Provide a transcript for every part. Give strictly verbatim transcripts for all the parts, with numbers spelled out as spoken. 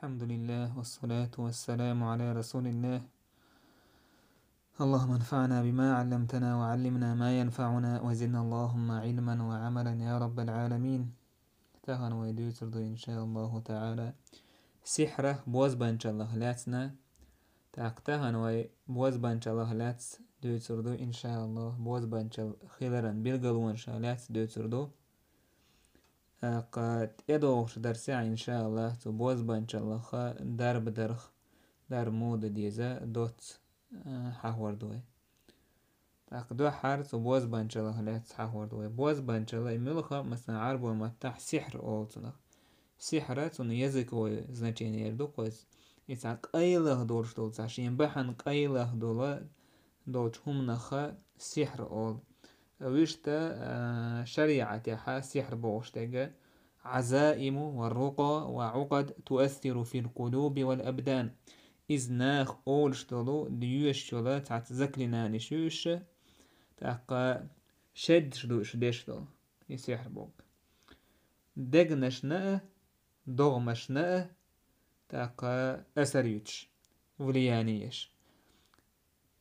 الحمد لله والصلاة والسلام على رسول الله. اللهم انفعنا بما علمتنا وعلمنا ما ينفعنا وزدنا اللهم علما وعملا يا رب العالمين. Тахан вай дуьйцур ду, иншааллаху таала, сихьрах, бозбанчаллах лаьцна. Так, тахан вай бозбанчаллах лаьцна дуьйцур ду, иншааллах, бозбанчал хиларан билгалонаш лаьцна дуьйцур ду. ТӀаккха тӀедогӀучу дарсехь, иншааллах, цу бозбанчаллаха дарба дарх, дарба муха дан деза доцца хьахор ду вай. ТӀаккха дуьххьара цу бозбанчаллах лаьцна хьахор ду вай. Бозбанчалла и муьлха, масала, Ӏарбойн маттахь сихьр олу цунах. Сихьр, цунна языковой значение эр ду кхуза. И цхьа къайлаха долуш долу, цхьа шен бахьана къайлаха долу, долчу хӀуманах сихьр олу. Вуьшта, а, шариӀатехь сихьр бохуш дерг: عزائم ورقى وعقد تؤثر في القلوب والأبدان. Иза наха олуш долу, доьшуш йолу цхьацца заклинаниш ю уьш, тӀаккха шеддаш ду уьш деш долу, и сихьр боху. Дегнашна а, догӀмашна а, тӀаккха асар юьтуш, влияние еш.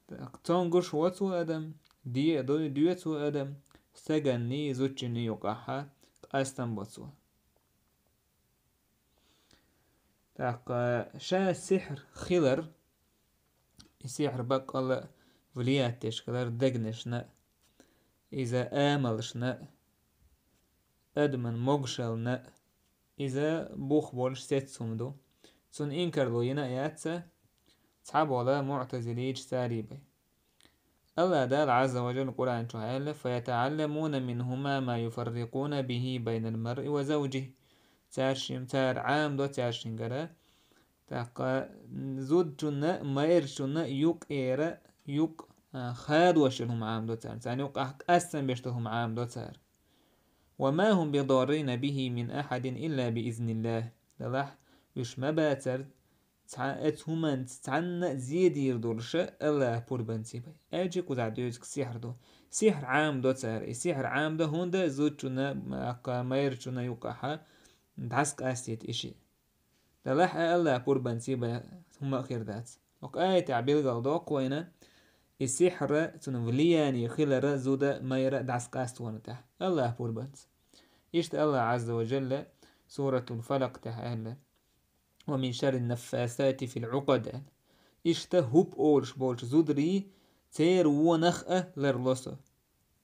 ТӀаккха цомгуш ву цо адам, де а до-, доьшу цо адам, стаганний, зудчунний юкъахь къастам бо цо. ТӀаккха ша сихьр хилар, и сихьр баккъалла влиять деш хилар дегнашна а, иза амалшна а, адаман могушаллина а, иза бух болуш сецна хӀума ду. Цунна инкарло йина а яц цхьаболу муътазилийчу царех бен. АллахӀ Дала Ӏазза ва Жалла Къуръан чохь аьлла: فيتعلمون منهما ما يفرقون به بين المرء وزوجه. Цара шим-, цара Ӏамадо цара шингара, тӀаккха зудчунна а, майрачунна а юкъера, юкъ, а, хадош йолу хӀума Ӏамадо цара. Царна юкъахь къастам беш долу хӀума Ӏамадо цара. وما هم بضارين به من أحد إلا بإذن الله. Делахь уьш ма бацара цхьа-, оцу хӀуманца цхьанна а зе дийр долуш АллахӀан пурбанца бен. Аьлча кхузахь доьзиг сихьр ду. Сихьр Ӏамадо цара. И сихьр Ӏамадо хӀунда зудчунна, а, майрачунна юкъахь дӀасакъастийта и шиъ. Делахь а АллахӀан пурбанца бен хӀума а хир дац. Оцу аятехь билгалдоккху вайна, и сихьр, цунна влияние хилар зуда, майра дӀасакъаста варна тӀехь. АллахӀан пурбанца. Иштта АллахӀ Ӏазза ва Жалла Суратул Фалакъ тӀехь аьлла: ومن شر النفاثات في العقد. Иштта хӀуп олуш болчу зударий, церан вонах а ларло со.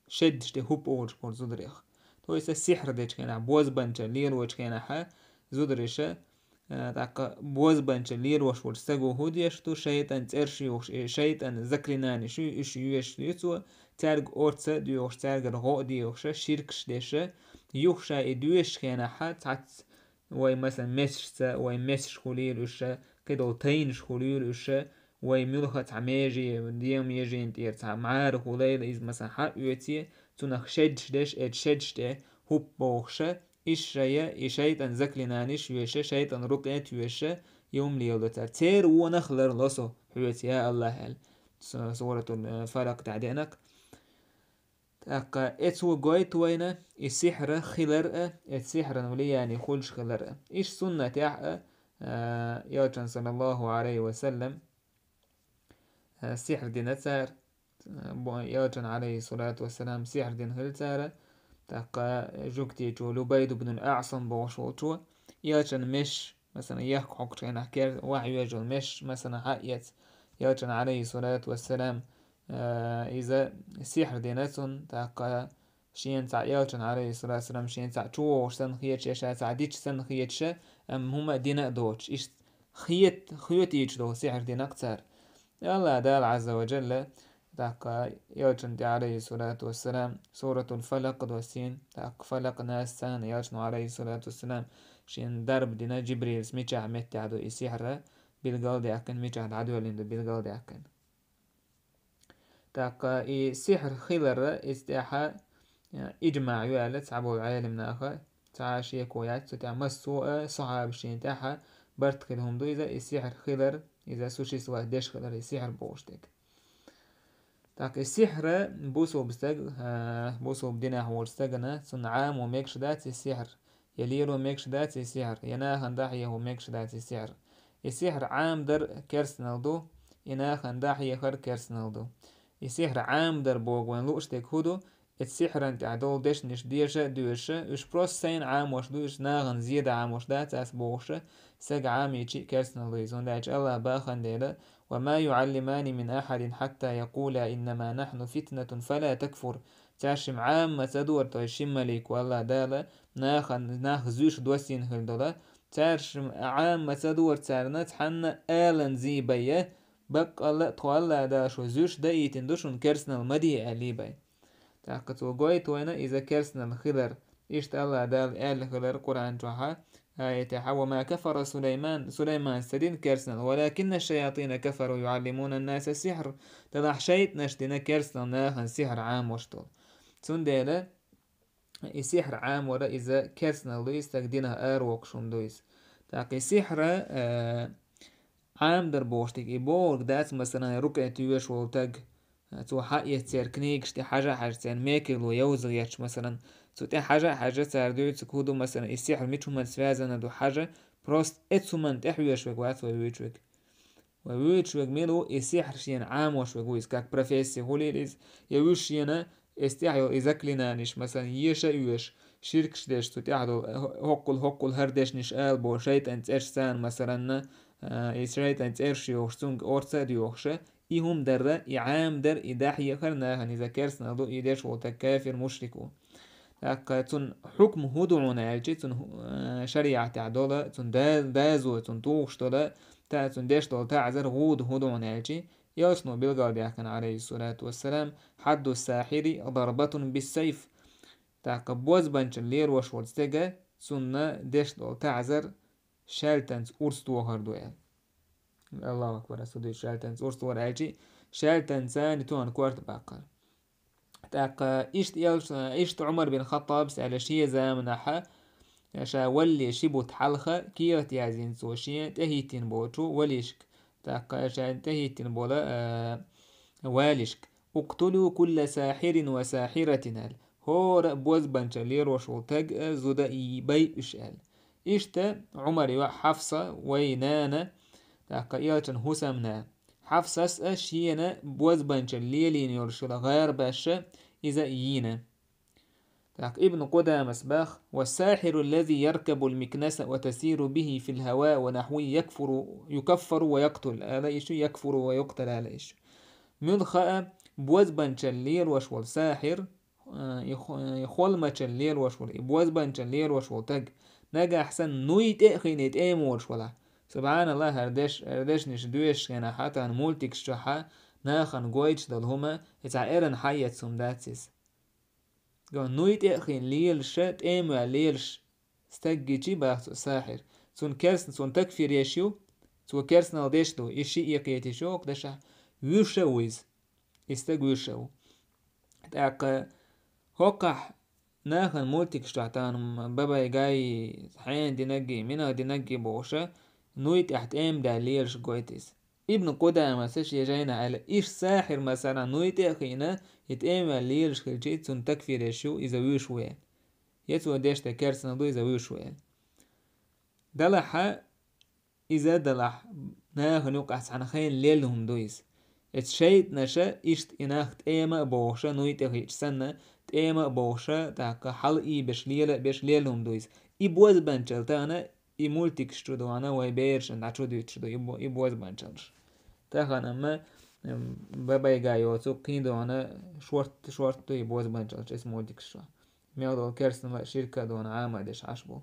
Шеддаш де хӀуп олуш болчу зударех. То есть сихьр дечу хенахь, бозбанчалла лелочу хенахь, зудариша, а, тӀаккха бозбанчалла лелош волчу стага хӀун деш ду, шайтӀан цӀераш юхуш, и шайтӀан заклинаниш ю, уьш йоьшуш ю цо, цаьрга орца а доьхуш, цаьргара гӀо а доьхуш, ширкаш деш, юха ша и доьшучу хенахь цхьацца вай, масалан, месашца, вай месаш хуьлийла уьш, кхидолу тайнаш хуьлийла уьш, вай муьлхха а цхьа меже, дегӀан меженна тӀера цхьа мӀара хуьлийла иза, масалан, хьаоьций, цунах шеддаш деш, эцу шеддаш тӀе хӀуп бохуш, иша шая, и шайтӀан заклинаниш йоьшуш, шайтӀан рукъет йоьшуш, и хӀума леладо цара. Церан вонах ларло со хьоьца, я АллахӀ, аьлла. С-, Суратул, э, Фалакъ тӀехь деанарг. ТӀаккха эцо гойту вайна и сихьр хилар а, эцу сихьран влияние хуьлуш хилар а. Иштта суннатехь а, а, Элчан, саллаллаху Ӏалайхи ва саллам, а, сихьр дина цара, а, бо-, Элчан, Ӏалайхи салату ва салам, сихьр дина хила цара, тӀаккха жугтичо Лубайд ибн ал-АӀсам бохуш волчо, Элчан меш, масалан, яхка хьокхучу хенахь кер-, вахь йоьжал меш, масалан, хьаэца, Элчан, Ӏалайхи салату ва салам, а, иза сихьр дина цунна, тӀаккха шена цхьа Элчан, Ӏалайхи салату ва салам, шена цхьа чу вогӀуш санна хеташ, я ша цхьа дича санна хеташ, амма хӀума а дина а доцуш, иштта хет-, хетийча долу сихьр дина-кх цара. АллахӀ Дала, Ӏазза ва Жалла, тӀаккха Элчан тӀе, Ӏалайхи салату ва салам, Суратул Фалакъ доссийна, тӀаккха Фалакъ, Нас, царна Элчано, Ӏалайхи салату ва салам, шена дарба дина, Джибрилс мичахь меттехь ду и сихьр билгалдаьккхина, мичахь дӀадоьллина ду билгалдаьккхина. ТӀаккха и сихьр хилар, иза тӀехь, э, иджмаъ ю аьлла цхьаболу Ӏелам наха, цхьа а шеко яц цу тӀехь, массо а сахьабашна тӀехь барт хилла хӀума ду иза, и сихьр хилар, иза существовать деш хилар, и сихьр бохуш дерг. ТӀаккха и сихьр бусулба стаг, э, бусулба динехь волчу стагана, цунна Ӏамо мегаш дац и сихьр. я лело мегаш дац и сихьр, я нахана дӀахьехо мегаш дац и сихьр. И сихьр Ӏамадар керстанал ду, и нахана дӀахьехар керстанал ду. И сихьр Ӏамадар боху вайн лууш дерг хӀун ду? Эцу сихьран тӀехь долу дешнаш деша а доьша, уьш просто сайна Ӏамош ду, уьш нахана зеда Ӏамош дац ас бохуша, сага Ӏамийчи а керстанал ду иза. ХӀунда аьлча Аллах бахана дела: «Ва ма юӀаллимани мин ахьадин хьатта якъула иннама нахьну фитнатун фала такфур». Цаьршимма Ӏама ца дора, то есть шимма малико Аллах Дала, нахана, нах зуьш доссийна хир долу, цаьршимма Ӏама ца дора царна цхьанна алан зийбайя, баккъалла а тхо Аллах Дала шу зуьш даийтина ду шуна керстанал ма де аьллий бай. ТӀаккха цо гойту вайна иза керстанал хилар. Иштта Аллах Дала аьлла хилар Къуръан чохьа, аятехьа: «Ва ма кафара Сулайман», Сулайман ца дина керстанал, «валакинна шаятина кафару юӀаллимуна наса сихьр». Делахь шайтӀанаш дина керстанал нахана сихьр Ӏамош долу. Цундела и сихьр Ӏамора иза керстанал ду иза, стаг динах аравоккхуш хӀума ду иза. ТӀаккха и сихьра, э, Ӏамадар бохуш дерг, и бохург дац, масалан, рукъя тоьшуш волу стаг, цо хьаэцна церан книгаш тӀе хьажа а хьажа, церан мекарло йовза гӀерташ, масалан, цу тӀе хьажа а хьажа, цара дуьйцург хӀун ду, масалан, и сихьр мича хӀуманца связана ду хьажа, просто эцу хӀуманна тӀе хьоьжуш верг вац вай вуьйцург. Вай вуьйцург мила ву, и сихьр шена Ӏамош верг ву иза, как профессия хуьлийла иза, я вуьш шена эс тӀехь йолу и заклинаниш, масалан, еша а оьшу, ширкаш деш цу тӀехь долу, хӀоккхул-хӀоккхул хӀара дешнаш ала боху шайтӀан цӀерш царна, масаланна, а, и шайтӀан цӀерш йохуш, цунга орца а доьхуша, и хӀума дарра, и Ӏамадар, и дӀахьехар нахана иза керстанал ду, и деш волу стаг кафир, мушрик ву. ТӀаккха цунна хьукм хӀун ду хьуна аьлчи, цунна, а, шариатехь дола, цунна да-, дазо, цунна тухуш дола, та цунна деш долу таӀзар гӀуда хӀун ду хьуна аьлчи, Элчано билгалдаьккхина, алейхиссалату вассалам: «Хьадду сахьири дарбатун биссайф». ТӀаккха бозбанчалла лелош волу стега, цунна деш долу таӀзар шаьлтанца урс тохар ду аьлла. Аллаху акбар, аса дуьйцу шаьлтанца урс тохар аьлчи, шаьлтанца царна тоьхна корта баккхар. ТӀаккха иштта элча, иштта Ӏумар бин Хаттабас аьлла шен заманахьа, ша валале ши бутт хьалха кехат яздина цо шен тӀехӀиттина болчу валишка, тӀаккха ша тӀехӀиттина болу, а, валишка: «Уктулу кулла сахьирин ва сахьиратин», – аьлла. ХӀора а бозбанчалла лелош волу стаг а, зуда а бай уьш аьлла. Иштта Ӏумар йоӀ Хьафса, вай нана, тӀаккха элчан хӀусамна, Хьафсас а шена бозбанчалла лелийна йолуш йолу гӀарабаша иза йийна. ТӀаккха Ибн Къудамас бах: «Ва сахьиру лази яркабу микнаса ва тасиру бихи фил хава ва нахви якфуру, юкаффару ва яктул», ала ишу, якфуру ва юктал ала ишу. Муьлха а бозбанчалла лелош волу сахьир, а, и хо-, и холмачалла лелош волу, и бозбанчалла лелош волу стаг, нагахь санна нуй тӀе а хиъна и тӀема волуш валахь. Субханаллах, хӀара деш-, хӀара дешнаш доьшуш хенахь, тахана мультикаш чохьа нахана гойтуш долу хӀума, и цхьа эрна хьаэца хӀума дац иза. Ган нуй тӀе а хиъна лелаша, тӀема ваьлла лелаш стаг гичи бах цо сахьир. Цунна керсна, цунна такфир еш ю, цо керстанал деш ду, и шиъ кхетиш йоху дашахь, вуьйш а ву иза. И стаг вуьйш а ву. ТӀаккха хӀокхахь нахана мультикаш чохь тахана бабай гай, хьенан динагги, минах динагги бохуша, нуй тӀехь тӀема даьлла лелаш гойту иза. Ибн Къудамаса шен жайна аьлла, иштта сахьир масала нуй тӀе а хиъна, и тӀема ваьлла лелаш хилчи, цунна такфир еш ю, иза вуьйш ву аьлла. Я цо деш тӀе керстанал ду, иза вуьйш ву аьлла. Далахьа, иза далахь, нахана юкъахь цхьана хенна лелла хӀума ду иза. Эцу шайтӀанаша иштта и нах тӀема а бохуша, нуй тӀе хиъча санна, тӀема а бохуша, тӀаккха хьала а ийбеш, лела а беш лелла хӀума ду иза. И бозбанчалла тахана и мультикаш чу дуьхьана вай берашна дӀа чу дуьйцуш ду и бо-, и бозбанчаллаш. Тахана амма, м, бабайга йоцу кхин дуьхьана шорт, шорт ду и бозбанчаллаш эс мультикаш чу. Мел долу керстанал а, ширка а дуьхьана Ӏама а деш Ӏаш бу.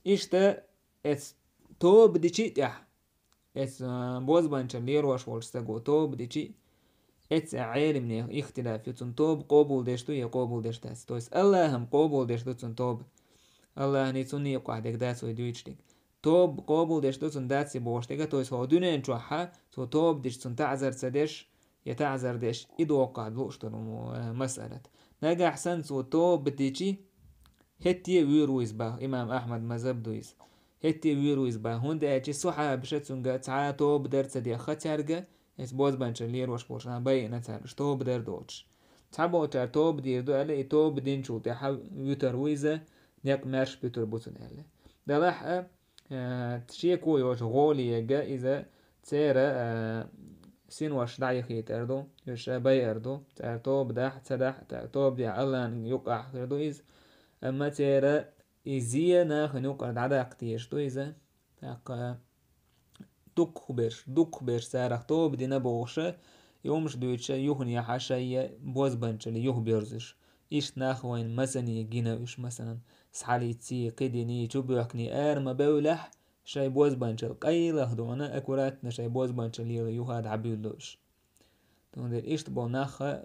Иштта эц тоба дичи а тӀехь, эц, а, бозбанчалла лелош волчу стаго тоба дичи а, эц а Ӏелимнех ихтилаф ю, цунна тоба къобулдеш ду я къобулдеш дац. То есть Аллахьам къобулдеш ду цунна тоба. Аллахьний цунна юкъахь дерг дац вай дуьйцуш дерг. Тоба къобулдеш ду цунна дац и бохуш дерг, то есть хӀо дуьнен чохьа цо тоба дича цунна таӀзар ца деш, я таӀзар деш, и доккхахь лууш долу, э, масъалат. Нагахь санна цо тоба дичи, хӀетте а вуьйр ву иза бах, имам Ахьмад мазхаб ду иза. ХӀетте а вуьйр ву иза бах, хӀунда аьлча сухьабаша цуьнга цхьа а тоба дар ца дехха цаьрга, эс бозбанчалла лелош болчу нах байина цаьрга, тоба дар доцуш. Цхьаболчара тоба дийр ду аьлла, и тоба динчул тӀаьхьа вуьтар ву иза, некъ маьрша буьтур бу цунна аьлла. Делахь а, э, шеко йоцу гӀоле яга иза церан, э, синош дӀаяхийтар ду, уьш байар ду, цара тоба дахь а, ца дахь а, цара тоба дехь Аллана юкъахь хир ду иза. Амма церан и зе нахана юкъара дӀадаккха дезаш ду иза. ТӀаккха дукхахберш, дукхахберш царах тоба дина бохуша, и хӀумаш дуьйцуша, юханехьа шайя бозбанчалла юхаберзуш. Иштта нах вайна масане гина уьш, масалан, схьалийций, кхидиний, чубоьхкиний ара ма бевллехь, шайн бозбанчалла къайлаха дуьхьана, аккуратно шайн бозбанчалла лела юха дӀабуьйлу уьш. Цундела иштта болу нах а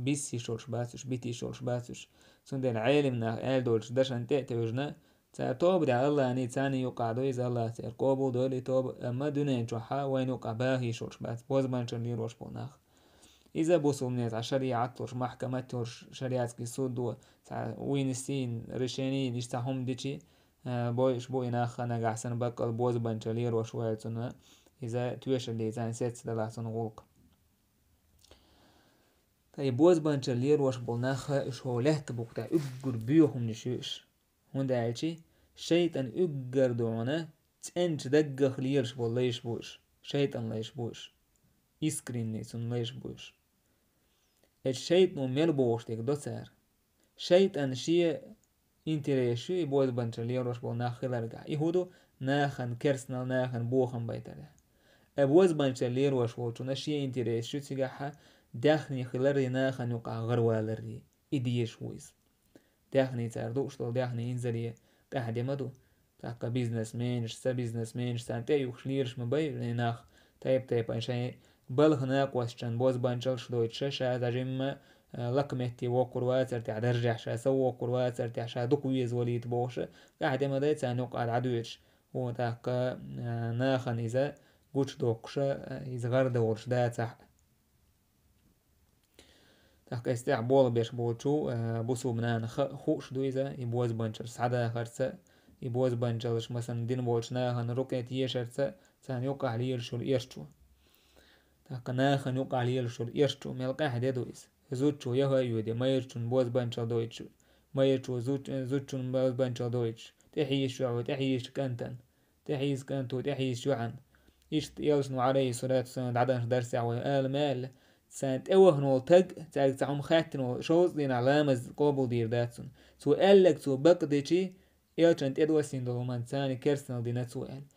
биссийш йолуш бац уьш, битийш йолуш бац уьш. Цундела Ӏелам нах аьлла долчу дашан тӀе а тевжина, цара тоба дехь Алланий царний юкъахь ду иза, Аллах церан къобал дойла и тоба, амма дуьнен чохь а вайна юкъахь бахийш йолуш бац, бозбанчалла лелош болу нах. Иза бусулбанийн цхьа шариӀат луш, махкамат йолуш, шариатский суд ду, цхьа вуйна сийна решение йина, иштта цхьа хӀума дичи, а, бойуш бу и нах а, нагахь санна баккъал бозбанчалла лелош ву аьлла цунна, иза тоьшаллица сецна далахь цунна гӀуллакх. Ткъа и бозбанчалла лелош болу нах а, уьш хӀокху лаьттан букъ тӀехь уггар боьха хӀуманаш ю уьш. ХӀунда аьлча шайтӀан уггар ду хьуна цӀеначу даггах лелаш болу лайш бу уьш, шайтӀан лайш бу уьш, искренний цунна лайш бу уьш. Эцу шайтӀано мел бохуш дерг до цара. ШайтӀан шен интересаш ю и бозбанчалла лелош болу нах хиларгахь. И хӀун ду? Нахана керстанал, нахана бохам байтарехь. Ткъа бозбанчалла лелош волчунна шен интересаш ю цигахь даьхни хиларий, нахана юкъахь гӀараваларий. И дезаш ву иза. Даьхни цара дууш долу даьхни инзаре къаьхьа де ма ду. ТӀаккха бизнесменаш, ца бизнесменаш, царна тӀе а юхуш лелаш ма бай и нах, тайп-тайпана шайн балха накъосташна бозбанчаллаш дойтуш, ша дӀажимма, а, лакхаметтиг воккхур вацар тӀехь, даржехь ша са воккхур вацар тӀехь, ша дукха веза валийта бохуш, къаьхьа де ма дай царна юкъахь дӀадоьдуш. Вон тӀаккха, а, нахана иза гучудоккхуш, а, иза гӀар дан волуш дацахь а. ТӀаккха эс тӀехь болх беш болчу, а, бусулба нана ха-, хууш ду иза, и бозбанчаллаш схьадахарца, и бозбанчаллаш, масалан, дина болчу нахана рукъе тешарца, царна юкъахь лелаш йолу эрчо. ТӀаккха нахана юкъахь лелаш йолу эрчо мел къаьхьа де ду иза. Зудчо яха а йоьде, майрачун бозбанчалла дойтуш, майрачо зуд-, зудчун бозбанчалла дойтуш, тӀехьийзаш йоӀ ву, тӀехьийзаш кӀантана. ТӀехьийза кӀант ву, тӀехьийза йоӀан. Иштта элчано, Ӏалайхиссалату вассалам, дӀадаханчу дарсехь вай ала ма аьлла, царна тӀевахана волу таг, цаьрга цхьа хӀума хаьттина волу, шовзткъа дийнахь ламаз къобалдийр дац цунна. Цо аьлларг цо бакъдичи, элчанна тӀедоссийна долу хӀуманца царна керстанал дина цо аьлла.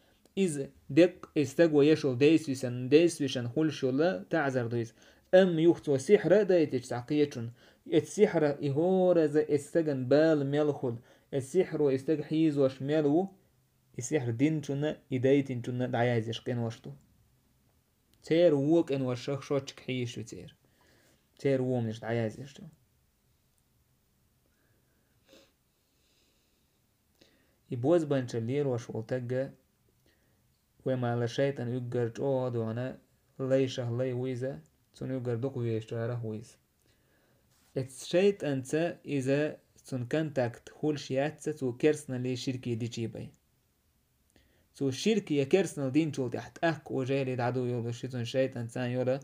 Иза деккъа, и стаг ван еш волу действие санна, действие санна хуьлуш йолу таӀзар ду иза. Амма юха цо сихьра а дайтича цхьа кхечунна, эцу сихьра и хӀораза эцу стагана бала мел хуьлу, эцу сихьро и стаг хьийзош мел ву, и сихьр динчунна, и дайтинчунна дӀаяздеш къинош ду. Церан вон къиношах шоччиг хьийзаш ю церан. Церан вон хӀуманаш дӀаяздеш ю. И бозбанчалла лелош волу тагга, вай ма-аллара, шайтӀан уггар чӀогӀа а дохьуна, лайшах лай ву иза, цунна уггар дукха везачарах ву иза. Эцу шайтӀанца иза, цунна контакт хуьлуш яц, цо керстаналлий, ширкий дичий бен. Цо ширк я керстанал динчул тӀаьхьа тӀаккха уже дӀадуьйлуш ю цунна шайтӀанца йолу,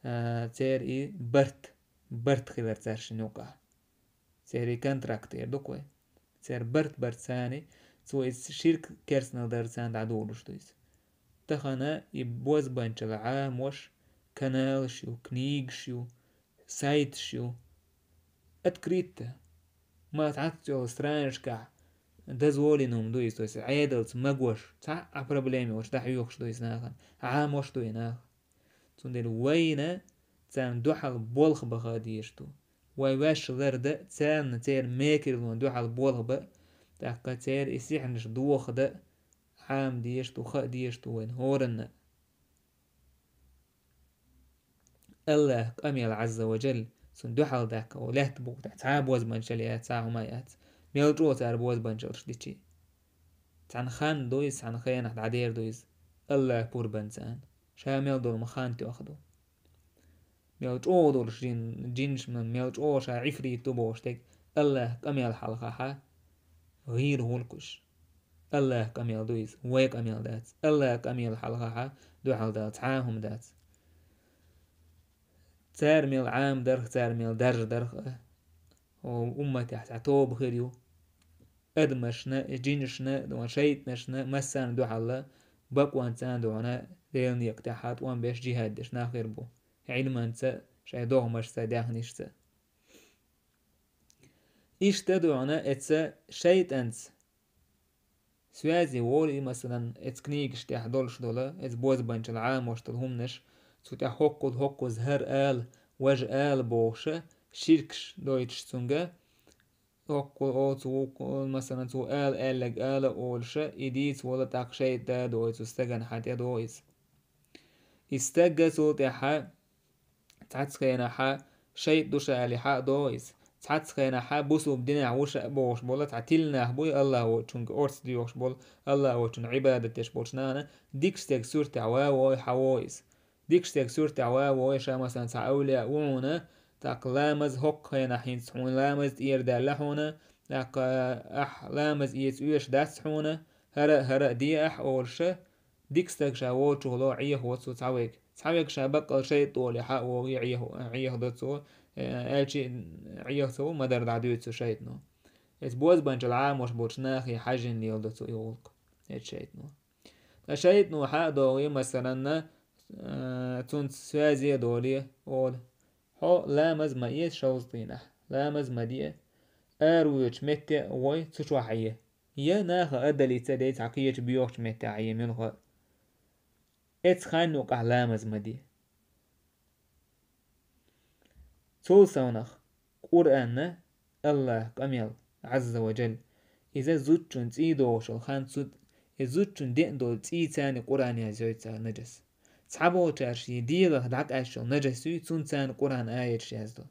а, церан и барт, барт хилар цаьршинна юкъахь. Церан и контракт эр ду-кх вай. Церан барт бар царна, цо иза ширк керстанал дар царна дӀадуьйлуш ду иза. Тахана и бозбанчалла Ӏамош каналаш ю, книгаш ю, сайташ ю. Открыто. Ма цхьацца йолу страничкахь дозволено ма ду иза, то есть Ӏедалца магош, цхьа а проблема йолуш дӀахьоьхуш ду иза нахана, Ӏамош ду и нах. Цундела вайна царна дуьхьал болх баха дезаш ду. Вай ваьш ларда а, царна церан мекарлонна дуьхьал болх бан а, тӀаккха церан и сихьраш доха дан а Ӏама дезаш ду, хаа дезаш ду вайна хӀоранна. АллахӀ къамел, Ӏазза ва Джалла, цунна дуьхьал даккха, лаьтта букъ тӀехь цхьа а бозбанчалла яц, цхьа а хӀума яц. Мел чӀогӀа цара бозбанчаллаш дичи. Цхьана хан ду иза, цхьана хенахь дӀадер ду иза. АллахӀ пурбанца. Ша мел долу ма хан тоьхна ду. Мел чӀогӀа долуш жин, жинаш ма, мел чӀогӀа ша Ӏифрит ду бохуш дерг, АллахӀ къамел хьалхахьа, гӀийла гӀуллакхаш. АллахӀ къамел ду иза, вай къамел дац. АллахӀ къамел хьалхахьа дуьхьал дала цхьа а хӀума дац. Цара мел Ӏамадарх, цара мел даржадарх а, о, умматехь цхьа тоба хир ю. адамашна, жинашна, шайтӀанашна, массарна дуьхьал бакъонца а духьал Делан некъа тӀехь тӀом беш, жихӀад деш нах хир бу. Ӏилманца, шайн догӀмашца, даьхнашца. Иштта духьал эца шайтӀанца связи волу и, масалан, эца книгаш тӀехь долуш долу, эца бозбанчалла Ӏамош долу хӀуманаш, цу тӀехь хӀоккхул-хӀоккхуза хӀара ала, важа ала бохуша, ширкаш дойтуш цуьнга, хӀоккхул оцу, масалан, цу ала аьлларг ала олуша, и дийца волу, тӀаккха шайтӀа да а дой, цу стагана хьан тӀе до иза. И стагга цул тӀаьхьа цхьацца хенахьа шайтӀа ду ша аьлла хьа а до иза. Цхьацца хенахьа бусулба динехь ву ша а бохуш болу цхьа тилла нах буй, Аллах воцчуьнга орца доьхуш болу, Аллах воцчунна Ӏибадат деш болчу нахана, дикачу стеган суьртехь ва а вой, хьан во иза. Дикачу стеган суьртехь ва а вой, ша, масалан, цхьа авлия ву хьуна, тӀаккха ламаз хӀокху хенахь хӀинца хьуна ламаз тӀера даьлла хьуна, тӀаккха ахь ламаз эца оьшуш дац хьуна, хӀара а, хӀара а де ахь олуша, дика стаг ша воцучух ло Ӏехаво цо цхьаверг. Цхьаверг ша баккъал шайтӀа олий хьа а вогӀий Ӏеха-, Ӏехадо цо, э, аьлча а Ӏеха ца ву, ма-дарра дӀадуьйцу шайтӀано. Эца бозбанчалла Ӏамош болчу нахе хьаьжжина леладо цо и гӀуллакх, эца шайтӀано. Ткъа шайтӀано хьа а догӀий, масаланна, э, цунца связи а долий, олу: «Хьо ламаз ма эца шовзткъинахь, ламаз ма де, аравоьдучу метте а вой, цу чохь Ӏе». Я наха а далийца дей цхьа кхечу боьхачу меттехь Ӏе муьлхха а. Эца хан юкъахь ламаз ма де. Цул совнах Къуръанна, Аллах къамел, Ӏазза ва Джалла, иза зудчун цӀий догӀуш йолу хан цу, и зудчун деана долу цӀий царна Къуръан язйой цара нажас. Цхьаболчара шен дегӀах дӀакъаьсташ йолу нажас юй, цунна царна Къуръан аяташ яздо.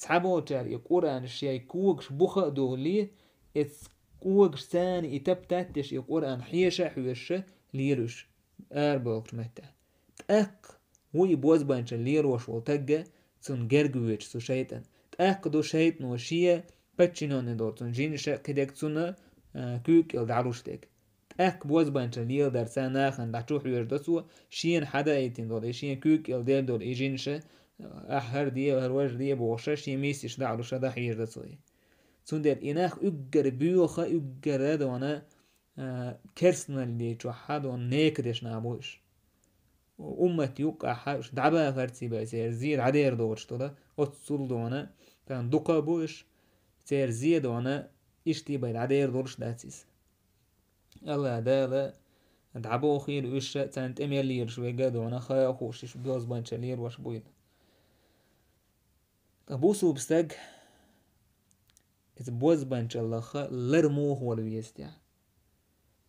Цхьаболчара и Къуръан шайн когаш буха а дугӀули, эца когаш царна и таптат деш и Къуръан хьеша а хьоьжуша лелуш арабевллачу меттехь. ТӀаккха ву и бозбанчалла лелош волу тагга, цунна герга воьдуш цу шайтӀана. ТӀаккха ду шайтӀано шен подчинённый долу цунна жинаша а кхидерг цунна, а, куьйга кӀел дӀалуш дерг. ТӀаккха бозбанчалла леладарца нахана дӀа чу хьоьжу до цо, шена хьадаийтина долу, и шен куьйга кӀел делла долу и жинаша, ахь хӀара де, хӀара важа де бохуша, шен миссиш дӀа а луша, дӀахьежа до цо и. Цундела и нах уггар боьха, уггар а дона, а, керстаналли чохь а дона некадеш нах бу уьш. Уммат юккъахь уьш дӀабахарций бен церан зе дӀадер доцуш долу, оццул дона, тхан дукха а бу уьш, церан зе дона, иштта бен дӀадер долуш дац иза. Алла Дала дӀабохийла уьш, царна тӀе мел лелаш верг а дона, ха а хууш, уьш бозбанчалла лелош буйла. Ткъа бусулба стаг иза бозбанчаллаха лар муха вала веза тӀехь?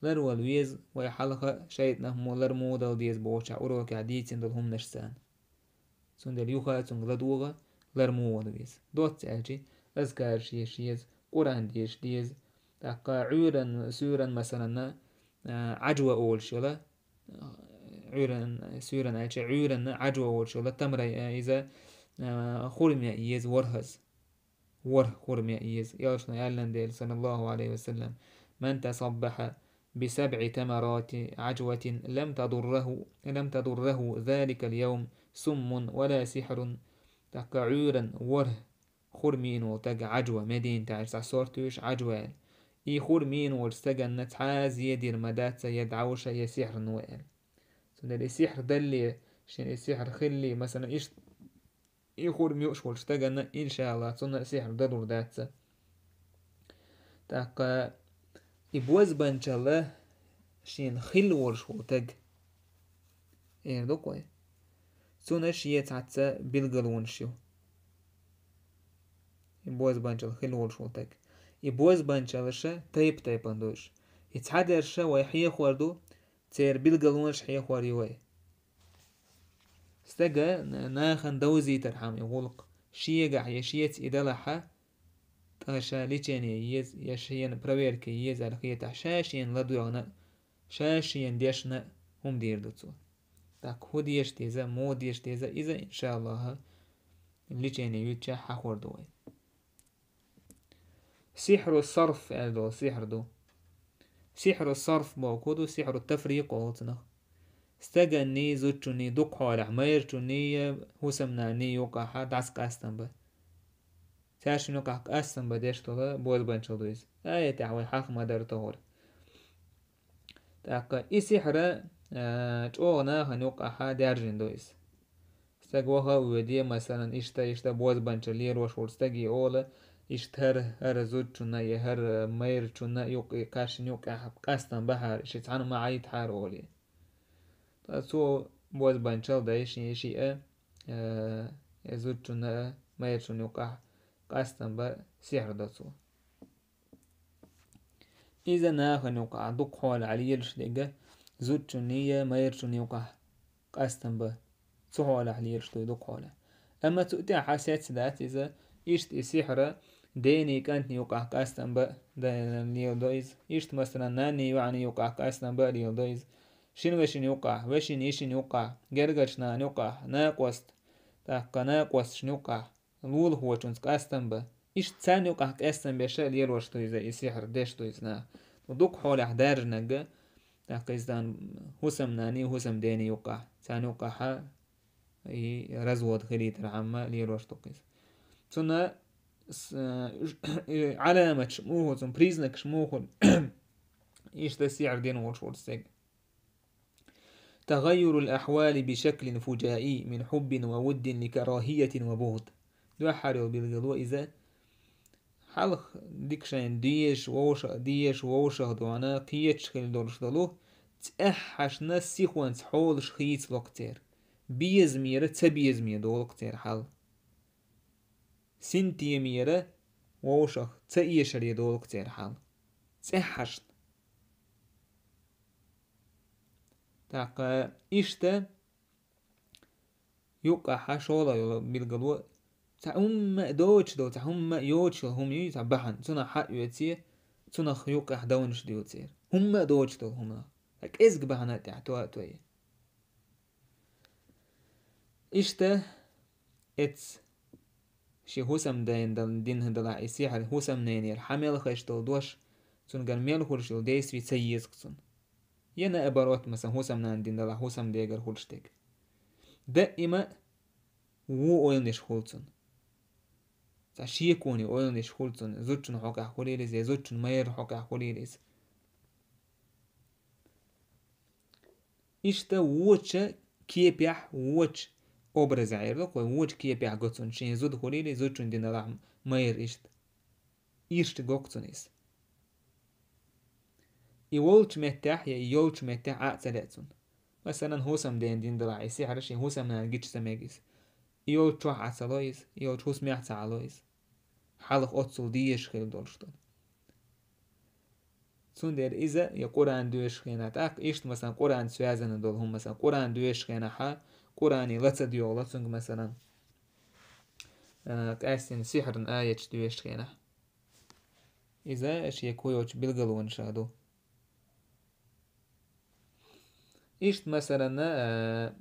Лар вала веза, вай хьалха шайтӀанах мо лар муха дала деза бохучохь урокехь дийцина долу хӀуманаш царна. Цундела юха а цунга ладогӀа, лар муха вала веза. Доцца аьлчи, азкараш еш еза, Къуръан деша деза. ТӀаккха Ӏуьйранна, суьйранна, масаланна, а, Ӏаджва олуш йола, Ӏуьйранна, суьйранна аьлчи, Ӏуьйранна Ӏаджва олуш йола тамрай, а, иза, а, хурме еза ворхӀаза. ВорхӀ хурме еза. Элчано аьллан дела, саллаллаху алейхи ва саллям: «Ман тасаббаха би сабъи тамарати Ӏаджватин лам тадурраху, лам тадурраху заликал явм суммун ва ла сихрун». ТӀаккха Ӏуьйранна ворхӀ хурме йина волу таг Ӏаджва, Мединатехь цхьа сорт ю уьш Ӏаджва аьлла. И хурме йина волчу стаганна цхьа а зе дийр ма дац, я дӀавуша, я сихрно аьлла. Цундела и сихр далле, шен и сихр хилли, масалан, иштта и хурма юуш волчу стаганна, иншааллах, цунна а сихр далур дац. ТӀаккха и бозбанчалла шена хилла волуш волу таг, эр ду-кх вай, цунна шен цхьацца билгалонаш ю. И бозбанчалла хилла волуш волу таг. И бозбанчаллаша тайп-тайпана ду уьш. И цхьадерша вай хьехор ду, церан билгалонаш хьехор ю вай. Стага на-, нахана довзийтархьама и гӀуллакх, шегахь я шеца и далахьа, ткъа ша лечение еза, я шена проверка еза аьлла хетахь, ша шена ладоьгӀна, ша шена дешна хӀума дийр ду цо. ТӀаккха хӀун деша деза, муха деша деза, иза, иншааллахӀ, лечение юьйцучохь хьахор ду вай. Сихьру сарф аьлла долу сихьр ду. Сихьру сарф бохург ду, сихьру тафрикъ олу цунах. Стаганний, зудчунний, дукха хьолахь майрачунний я хӀусамнанний юкъахьа дӀасакъастам бан. цаьршинна юкъахь къастам бан деш долу бозбанчалла ду иза. Аятехь вай хьалха ма-дарра тохара. ТӀаккха и сихьр, а, чӀогӀа нахана юкъахь даьржина ду иза. Стаг ваха а воьдий, масалан, иштта, иштта бозбанчалла лелош волу стаге олу, иштта хӀара, хӀара зудчунна я хӀара майрачунна юкъе, кхаьшшинна юкъехь къастам бахьара, ши цхьаьна ма Ӏайтахьара олий. Ткъа цо бозбанчалла дай шен, шиъ а, э, зудчунна а, майрачунна юкъахь къастам бан сихьр до цо. Иза нахана юкъахь дукха хьолахь лелаш дерг, зудчунна я майрачунна юкъахь къастам бан, цу хьолахь лелаш ду и дукха хьолахь. Амма цу тӀехь сецца дац иза, иштта и сихьр дений кӀантний юкъахь къастам бан леладо иза. Иштта, масалан, нанний йоӀанний юкъахь къастам бан леладо иза. Шина вешина юкъахь, вешин йишин юкъахь, гергарчу нахана юкъахь, накъост, тӀаккха накъосташна юкъахь, лулахочуьнца къастам бан. Иштта царна юкъахь къастам беш а лелош ду иза, и сихьр деш ду иза наха. Дукха хьолахь даьржинарг, тӀаккха иза дан хӀусамнанний, хӀусамдений юкъахь, царна юкъахь и развод хилийтархьама лелош ду иза. Цунна с-, э, Ӏаламаташ муха, цунна признакаш муха, иштта сихьр дина волуш волу стаг. تغير الأحوال بشكل فجائي من حب وود لكراهية وبغض. Дуьххьара йолу билгало иза. Хьалха дика шайна дезаш, вовшах, дезаш, вовшах дуьхьал кхеташ хила долуш долу, цӀеххьашна сихонца хьолаш хийцало-кх церан. Безамера ца безаме долу-кх церан хьал. Синтемера вовшах ца эшаре долу-кх церан хьал. ЦӀеххьашна. ТӀаккха иштта юкъахь шолгӀа йолу билгало, цхьа хӀумма а доцуш долу, цхьа хӀумма а йоцуш йолу хӀума юй, цхьа бахьана, цунах хьаоьций, цунах юкъахь довнаш дуьйцу церан. ХӀумма а доцуш долу хӀуманах. Цхьа кӀезиг бахьана тӀехь то а той. Иштта эцу ши хӀусамдена дал-, дина далахь и сихьр, хӀусамненера хьан мел хезаш долу дош, цуьнгара мел хуьлуш йолу действие ца еза-кх цунна. Я наоборот, масалан, хӀусамнана дина далахь хӀусамдегара хуьлуш дерг. Даима вон ойланаш хуьлу цунна. Цхьа шеконе ойланаш хуьлу цунна, зудчун хьокъехь хуьлийла иза, я зудчун майрра хьокъехь хуьлийла иза. Иштта воча кепехь, воча образехь, эр ду-кх вай, воча кепехь го цунна, шен зуда хуьлийла, зудчун дина далахь майра иштта. Ирча го-кх цунна иза. И волчу меттехь я и йолчу меттехь Ӏа а ца лаьа цунна. Масалан, хӀусамдена дина далахь и сихьр шен хӀусамнана гича ца мега иза. И йолчу чохь Ӏа ца ло иза, и йолчу хӀусамехь ца Ӏа ло иза. Хьалха оццул дезаш хила долуш долу. Цундела иза я Къуръан доьшуш хенахь, тӀаккха иштта, масалан, Къуръан связано долу хӀума, масалан, Къуръан доьшуш хенахь, Къуръане ла ца доьгӀало цуьнга, масалан, а, къаьстина сихьран аяташ доьшуш хенахь. Иза шен кху йолчу билгалонашах ду. Иштта, масалан, а,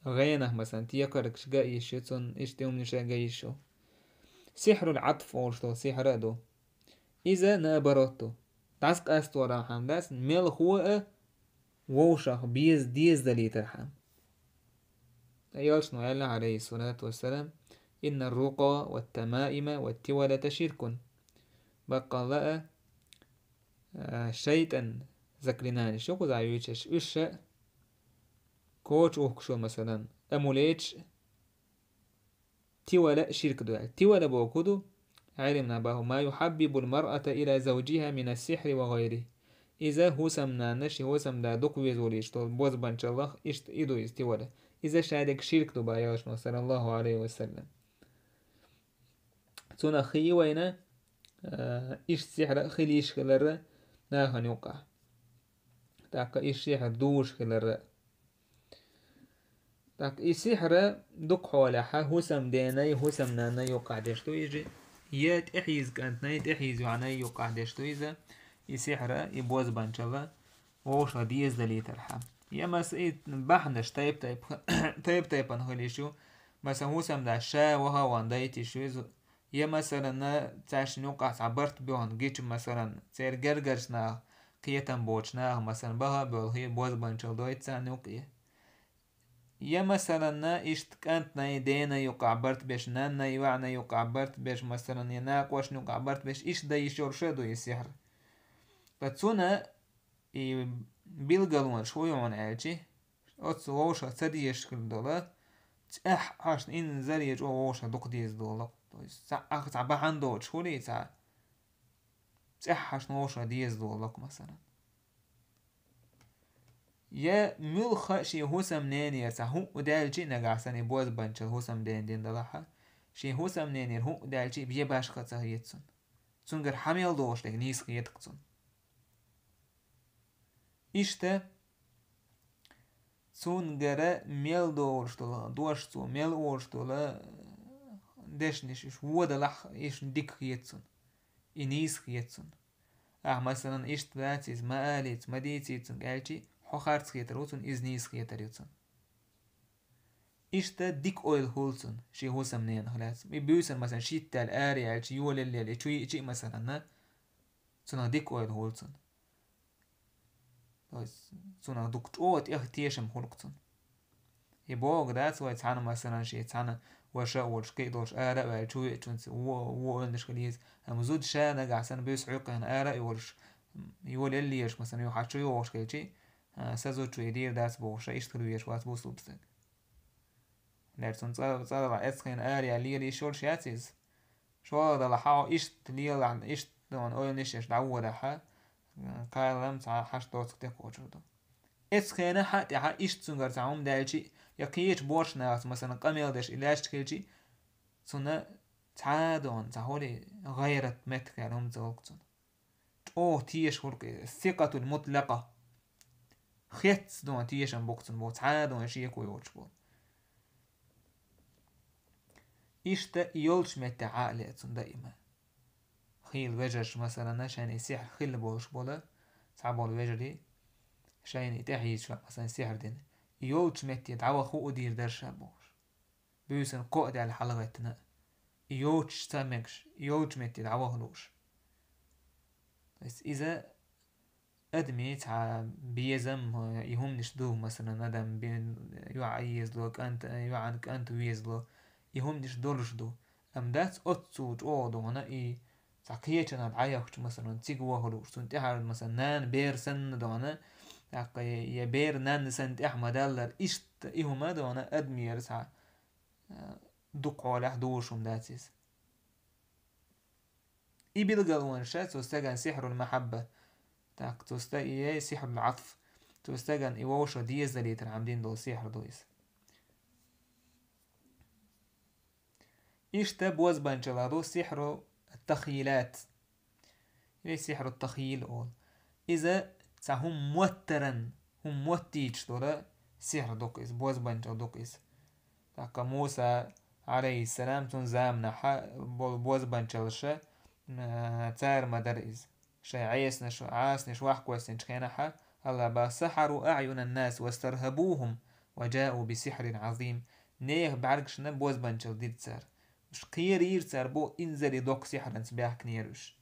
гӀенах, масалан, текхаргаш ган йиш ю цунна, иштта тӀеманаш ган йиш ю. Сихьрул Ӏатф олуш долу сихьр а ду. Иза наоборот ду. ДӀасакъасторан хьама дац, мелхо а вовшах беза дезадалийтархьама. Элчано аьлла, Ӏалайхиссалату вассалам: «Инна рукъа ва тамаима ва тивалата ширкун». Баккъалла а, а, шайтӀан заклинаниш ю кхузахь юьйцуш, уьш а, коча ухкуш йолу, масалан, амулеташ а, тивала а ширк ду аьлла. Тивала боху хӀун ду? Ӏелимна боху: «Ма юхьаббибул маръата ила завжиха мина сихьри ва гӀайрихи». Иза хӀусамнанна ши хӀусамда дукха везалуш долу бозбанчаллах, иштта и ду иза тивала. Иза шадерг ширк ду боху Элчано, саллаллаху Ӏалайхи ва саллам. Цунах хии вайна, а, иштта сихьр а хила йиш хилар нахана юкъахь. ТӀаккха и сихьр дуьйш хилар. ТӀаккха и сихьр дукха хьолехь хӀусамденай, хӀусамнанай юкъахь деш ду иза. Я тӀехьийза кӀантнай, тӀехьийза йоӀанай юкъахь деш ду иза. И сихьр, и бозбанчалла вовшах дезадалийтархьама. Я маса и бахьанаш тайп-тайп-, тайп-тайпана хила йиш ю. Маса хӀусамда ша ваха а ван дайта йиш ю иза. Я, масалан, цаьршинна юкъахь цхьа барт боьхна гича, масалан, церан гергарчу наха, кхетам боцучу наха, масалан, баха а боьлхий, бозбанчалла дойту царна юкъе. Я, масалан, иштта кӀантнай, денай юкъахь барт беш, наннай, ваӀнай юкъахь барт беш, масалан, я накъошна юкъахь барт беш, иштта дан йиш йолуш а ду и сихьр. Ткъа цуьнан и билгалонаш хӀун ю хьуна аьлчи, оцу вовшах ца дезаш хир долу, цӀеххьашна инзаре чӀогӀа вовшах дукха деза долу. То есть цхьа, цхьа бахьана доцуш хуьлий цхьа, цӀеххьашна вовшах деза долу, масалан. Я муьлхха а шен хӀусамненера цхьа хӀуъу даьлчи, нагахь санна и бозбанчал хӀусамден дина далахьа, шен хӀусамненера хӀуъу даьлчи, бе башха ца хета цунна. Цуьнгара хьан мел догӀуш дерг нийса хета-кх цунна. Иштта, цуьнгара мел догӀуш долу дош, цо мел олуш долу дешнаш уьш вон далахь, уьш дика хета цунна, и нийса хета цунна. Ахьа, масалан, иштта дац иза, ма алийца, ма дийцийца цуьнга аьлчи, хьо харц хетар ву цунна, иза нийса хетар ю цунна. Иштта дика ойла хуьлу цунна шен хӀусамненах лаьцна. И буьйсанна, масалан, шийтта аьлла ара яьлча, йолаелла и чу йиъча а, масалан, цунах дика ойла хуьлу цунна. То есть цунах дукха чӀогӀа тӀех тешам хуьлу-кх цунна. И бохург дац вай цхьана, масалан, шен цхьана ваша а волуш, кхин а долуш, ара а ваьлла, чу веачунца вон, вон ойланаш хила еза. Амма зуда ша нагахь санна буьйса хьоькхина ара а йолуш, йолаелла лелаш, масалан, юха чу йогӀуш хилчи, а, сан зуда чу и дийр дац бохуш, ша иштта хила везаш вац бусулба стаг. Лер цунна цӀа-, цӀа далахь эцхена ара яьлла лела йиш йолуш яц иза. ШолгӀа далахь хьо иштта лелахь, иштта дона ойланаш еш дӀаводахьа, кхалам цхьа хьашт доцург тӀекхочур ду. Эцхена хьан а тӀехьа иштта цуьнгара цхьа хӀума даьлчи, я кхечу боьрша нахаца, масалан, къамел деш и лаьшна хилчи, цунна цхьа а дона, цхьа хӀули гӀайрат меттиг аьлла хӀума ца хуьлу-кх цунна. ЧӀогӀа теша хуьлу-кх иза, сикъатул мутлакъа. Хецна дона тешам бу-кх цунна боху, цхьа а дона шеко йоцуш болу. Иштта и йолчу меттехь Ӏа а леа цунна даима. Хийла вежарш, масалан, шайна и сихьр хилла болуш болу, цхьаболу вежарий, шайна и тӀаьхьа йийцича, масалан, сихьр дина. И йолчу метте дӀаваха хӀуъу дийр дара ша бохуш. Буьйсанна кхоъ даьлла хьалагӀеттина а, и йоцуш ца мегаш, и йолчу метте дӀаваха лууш. То есть иза адамийн цхьа безам, и хӀуманаш ду, масалан, адам бен йоӀ Ӏан езало, кӀант, йоӀан кӀант везало, и хӀуманаш долуш ду. Амма дац оццул чӀогӀа дона и цхьа кхечанхьа дӀаяхча, масалан, цига ваха лууш, цунна тӀаьхьара, масалан, нана бер санна дона, тӀаккха я бер нанна санна тӀаьхьа ма-даллара, иштта и хӀума дона адамера цхьа, а, дукха хьолехь дугӀуш хӀума дац иза. И билгалонаш цу стаган сихьрул махьабба. Так, цу ста-, и сихьрул Ӏатф. Цу стаган и вовшах дезалийтархьама дина долу сихьр ду иза. Иштта бозбанчалла ду сихьру тахйилат. Или сихьру тахйил олу. Иза цхьа хӀума моттаран, хӀума моттийча долу сихьр ду-кх иза, бозбанчалла ду-кх иза. ТӀаккха Муса, алейхиссалам, цунна заманахьа болу бозбанчаллаша, а, цара ма дара иза. Шайн Ӏесанаш, Ӏасанаш вахкоьссинчу хенахьа, Алла бах: «Сахьару аъюнан нас вастархабухум ва джау би сихьрин Ӏазим». Нехан бӀаьргашна бозбанчалла дира цара. Уьш кхерийра цара бу инзаре доккха сихьранца баьхкинера уьш.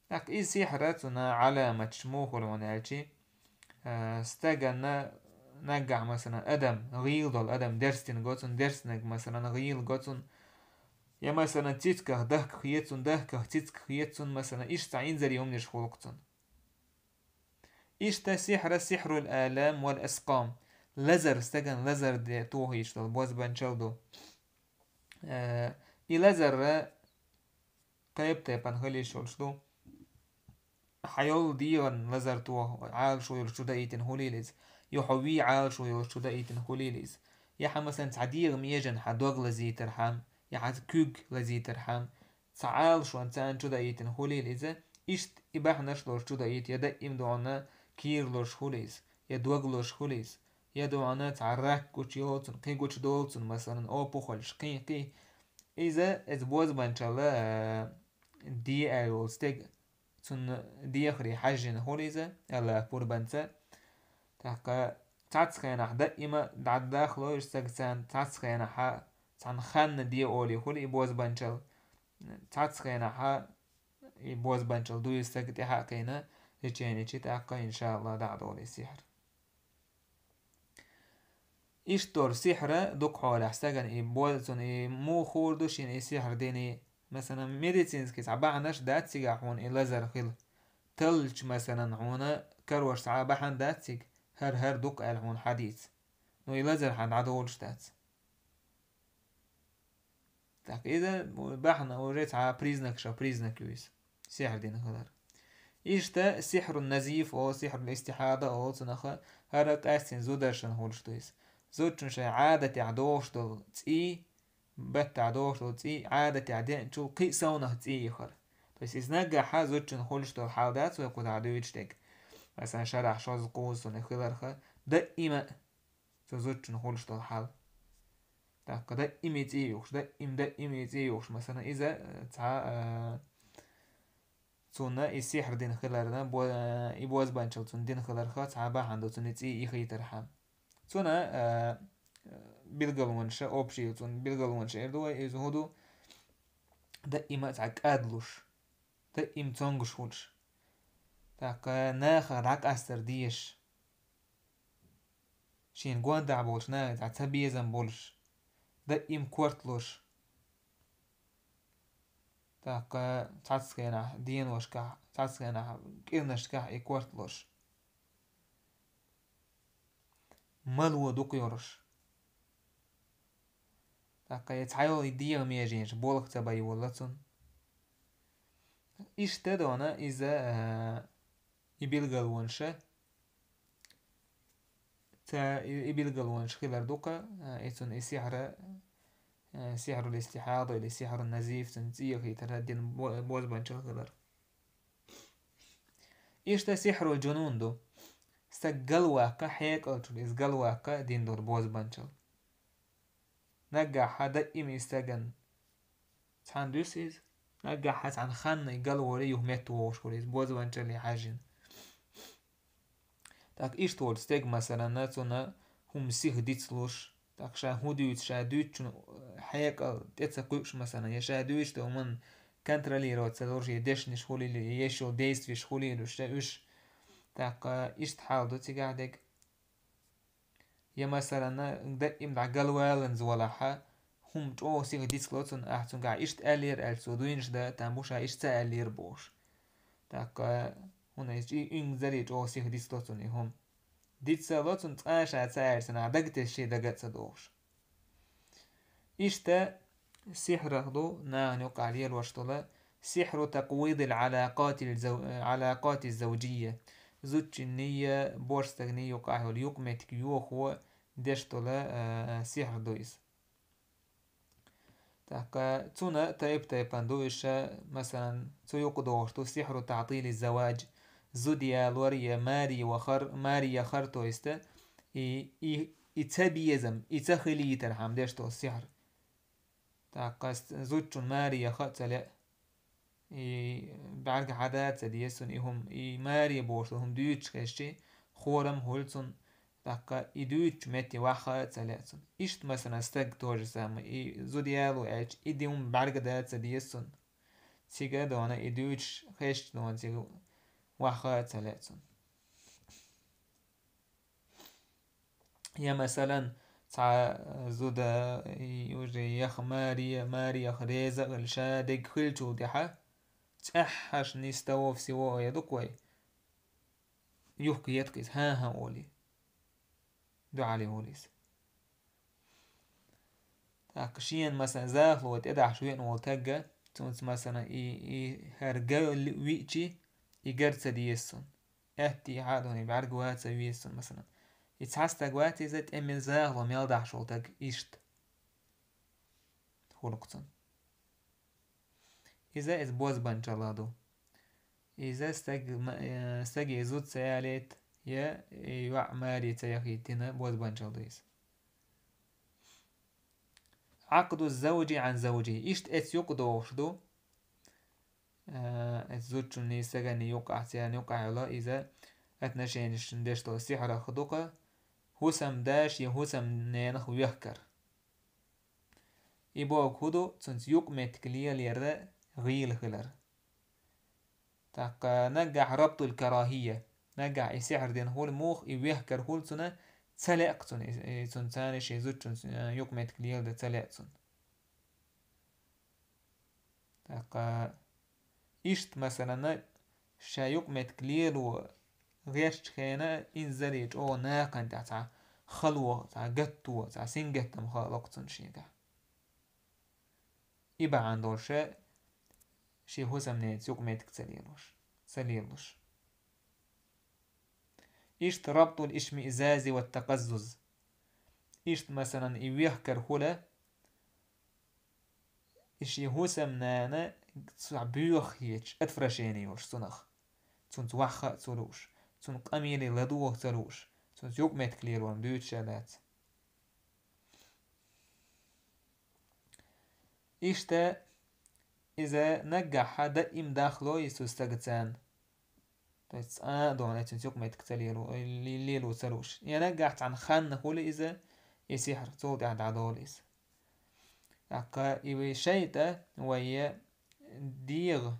ТӀаккха и сихьра цуьнан Ӏаламаташ муха хуьлу хьуна аьлчи, а, стаганна наггахь, масалан, адам, гӀийла долу адам дерстина го цунна, дерстинарг, масалан, гӀийла го цунна, я, масалан, цицках дахка хета цунна, дахках цицка хета цунна, масалан, иштта цхьа инзаре хӀуманаш хуьлу-кх цунна. Иштта сихьра сихьрул алам вал аскъам. Лазар, стаган лазар де тохийча долу бозбанчалла ду. Э, и лазарра кхайп-тайпана хила йиш йолуш ду. Хьан йолу дегӀан лазар тоха, Ӏалашо йолуш чу даийтина хуьлийла иза. Я хьо вий Ӏалашо йолуш чу даийтина хуьлийла иза. Я хьан, масалан, цхьа дегӀан меженна хьан дог лазийтархьама, я хьан куьг лазийтархьама, цхьа Ӏалашонна царна чу даийтина хуьлийла иза, иштта и бахьанаш лоруш чу даийта, я даим дона кийра лоруш хуьлу иза, я дог лоруш хуьлу иза, я дона цхьа рак гучу йолу цунна, кхин гучу долу цунна, масалан, опухольш, кхин, кхин. Иза, иза бозбанчалла, а, де аьлла волу стеган, цунна дехаре хьаьжжина хуьлу иза, Аллах пурбанца. ТӀаккха цхьацца хенахь даима дӀадахло уьш стаг царна, цхьацца хенахьа цхьана ханна де олий хуьлу и бозбанчалла. Цхьацца хенахьа и бозбанчалла дуй стаг тӀаьхьа а кхийна, леченичи тӀаккха, иншаалла, дӀа а долу и сихьр. Иштта долу сихьра дукха хьолахь стагана и бо-, цунна и муха хуур ду шена и сихьр дина. Масалан, медицинский цхьа бахьанаш дац цигахь хьуна и лазар хила. Таллачу, масалан, хьуна карош цхьа бахьана дац цига, хӀара-хӀара дукха аьлла хьуна хьадийца. Ну, и лазар хьан дӀадолуш дац. ТӀаккха иза бахьана уже цхьа признак, ша признак ю иза. Сихьр дина хилар. Иштта сихьрун назиф олу, сихьрул истихьада олу цунах, хӀара къаьстина зударшна хуьлуш ду иза. Зудчун шайн Ӏадатехь дохуш долу цӀий, баттахь дохуш долу цӀий, Ӏадатехь деанчул кхин а совнах цӀий яхар. То есть иза наггахь зудчун хуьлуш долу хьал дац вай кху дӀа дуьйцуш дерг. Масалан, шарахь шозза кхузза хиларх, даима а цу зудчун хуьлуш долу хьал. ТӀаккха даим и цӀий юхуш, даим, даим и цӀий юхуш, масалан, иза, э, цхьа, э, цунна и сихьр дина хиларна, бо-, э, и бозбанчал цунна дина хиларх цхьа бахьана ду цунна и цӀий йихийтархьама. Цунна, э, билгалонаш, общий цунна билгалонаш эр ду вай, иза хӀун ду, даима а цхьа кӀадлуш, даим цонгуш хуьлуш. ТӀаккха нахах дӀакъастар дезаш. Шена гондахь болчу нахе цхьа ца безам болуш, даим корта луш. ТӀаккха цхьацца хенахь деношкахь, цхьацца хенахь кӀирнашкахь и корта луш. Мало дукха йолуш. ТӀаккха и цхьайолу и дегӀан меженаш болх ца бан йолла цунна. Иштта дона иза, а, и билгалонаш, ца, и, и билгалонаш хилар дукха, а, и цунна и сихьра, а, сихьрул истихьада или сихьрун назиф, цунна цӀий йихийтар дина бо-, бозбанчал хилар. Иштта сихьрул джунун ду. Стаг галваккха, хьекъалчуьра иза галваккха дина долу бозбанчал. Наггахь даим и стагана цхьаьна дуьсу иза, наггахь цхьана ханна и галволий юха метта вогӀуш хуьлу иза, бозбанчалле хьаьжжина. ТӀаккха иштта волчу стеган, масалан, цунна хӀума сиха дицлуш, тӀаккха ша хӀун дуьйцу, ша дуьйцучун хьекъал тӀе ца кхуьуш, масалан, я ша дуьйцучу хӀуманна контролировать ца луш, я дешнаш хуьлийла, я еш йолу действиеш хуьлийла уьш, уьш. ТӀаккха иштта хьал ду цигахь дерг. Я, масалан, даим дӀа галваланза валахьа, хӀума чӀогӀа сиха дицло цунна, ахь цуьнгахь иштта аьллера аьлча, цо дуйнаш дан а там бу, ша иштта ца аьллера бохуш. ТӀаккха хӀунда аьлча и уьнга зарий чӀогӀа сиха дицло цунна и хӀума. Дицло цунна, цкъа а ша ца аьлча, нах дага тесчий дага а ца дохуш. Иштта сихьрах ду нахана юкъахь лелош долу сихьру такъвидил Ӏалакъатил зав-, Ӏалакъати завжийя. Зудчунний, божстагний юкъахь йолу юкъаметтиг йохо деш долу, а, сихьр ду иза. ТӀаккха цуьнан тайп-тайпана ду уьш, масалан, цу юкъа догӀуш ду сихьру таътили заваж, зуда ялор я маре вахар, маре яхар, то есть, и, и, и ца безам, и ца хилийтархьама деш долу сихьр. ТӀаккха ас-, зудчун маре яха а ца лаьа. И бӀаьрга хьада а ца деза цунна и хӀума, и маре бохуш долу хӀума дуьйцуш хезчи, хорам а хуьлу цунна, тӀаккха и дуьйцучу метте ваха а ца лаьа цунна. Иштта, масалан, стаг тоже самое, и зуда яло аьлча, и ди хӀума бӀаьрга да а ца деза цунна. Цига а дона и дуьйцуш хезча дона цига ваха а ца лаьа цунна. Я, масалан, цхьа зуда, и, уже яха маре, маре яха реза а хила, ша дерг хилчул тӀаьхьа, цӀеххьаш нистового всего я дукха вай. Юхка етта иза, хӀан-хӀа олий. ДуӀа ле олий иза. ТӀаккха шена, масалан, захало тӀедахьаш веана волу тагга, цунца, масалан, и, и хӀара ган виъчи, и гар ца деза цунна. Аьттехьа а дуьне бӀаьрга ваца веза цунна, масалан. И цхьа стаг вац иза, тӀеман захало мел дахьаш волу таг иштта. Хуьлу-кх цунна. Иза, иза бозбанчалла ду. Иза стаг ма-, э, стаге зуда ца ялийта, я, э, йоӀ маре ца яхийта дина бозбанчалла ду иза. Ӏакъду завжи Ӏан завжи. Иштта эцу юкъа догӀуш ду. Э, эцу зудчунний, стаганний юкъахь, церан юкъахь йолу иза отношенишна деш долу сихьрах ду-кха, хӀусамдаш я хӀусамненах вехкар. И бохург хӀун ду, цуьнца юкъаметтиг лелаяр гӀийла хилар. ТӀаккха наггахь рабтул карахӀия, наггахь и сихьр дина хуьлу муха, и вехкар хуьлу цунна, ца лаьа цунна, и, и цунна царна шен зудчунна, э, юкъаметтиг леладан ца лаьа цунна. ТӀаккха иштта, масалан, ша юкъаметтиг лело гӀертачу хенахь инзаре чӀогӀа нахана тӀехь цхьа хало, цхьа гатто, цхьа сингаттам хало-кх цунна шегахь. И бахьана долуш шен хӀусамненца юкъаметтиг ца лелош, ца лелош. Иштта рабтул ишмиъзази ва такъаззуз. Иштта, масалан, и вехкар хуьлу, и шен хӀусамнана цхьа боьха хеташ, отвращение йолуш цунах. Цунца ваха а ца лууш, цунна къамеле ладогӀа ца лууш, цунца юкъаметтиг лелорна дуьйцуш а дац. Иштта иза наггахь даим дахло иза цу стага царна. То есть цкъа а дона цуьнца юкъаметтиг ца лело, ле-, лело ца лууш. Я наггахь цхьана ханна хуьлу иза, и сихьр, цул тӀаьхьа дӀадолу иза. ТӀаккха и вай шайтӀа вай дегӀа,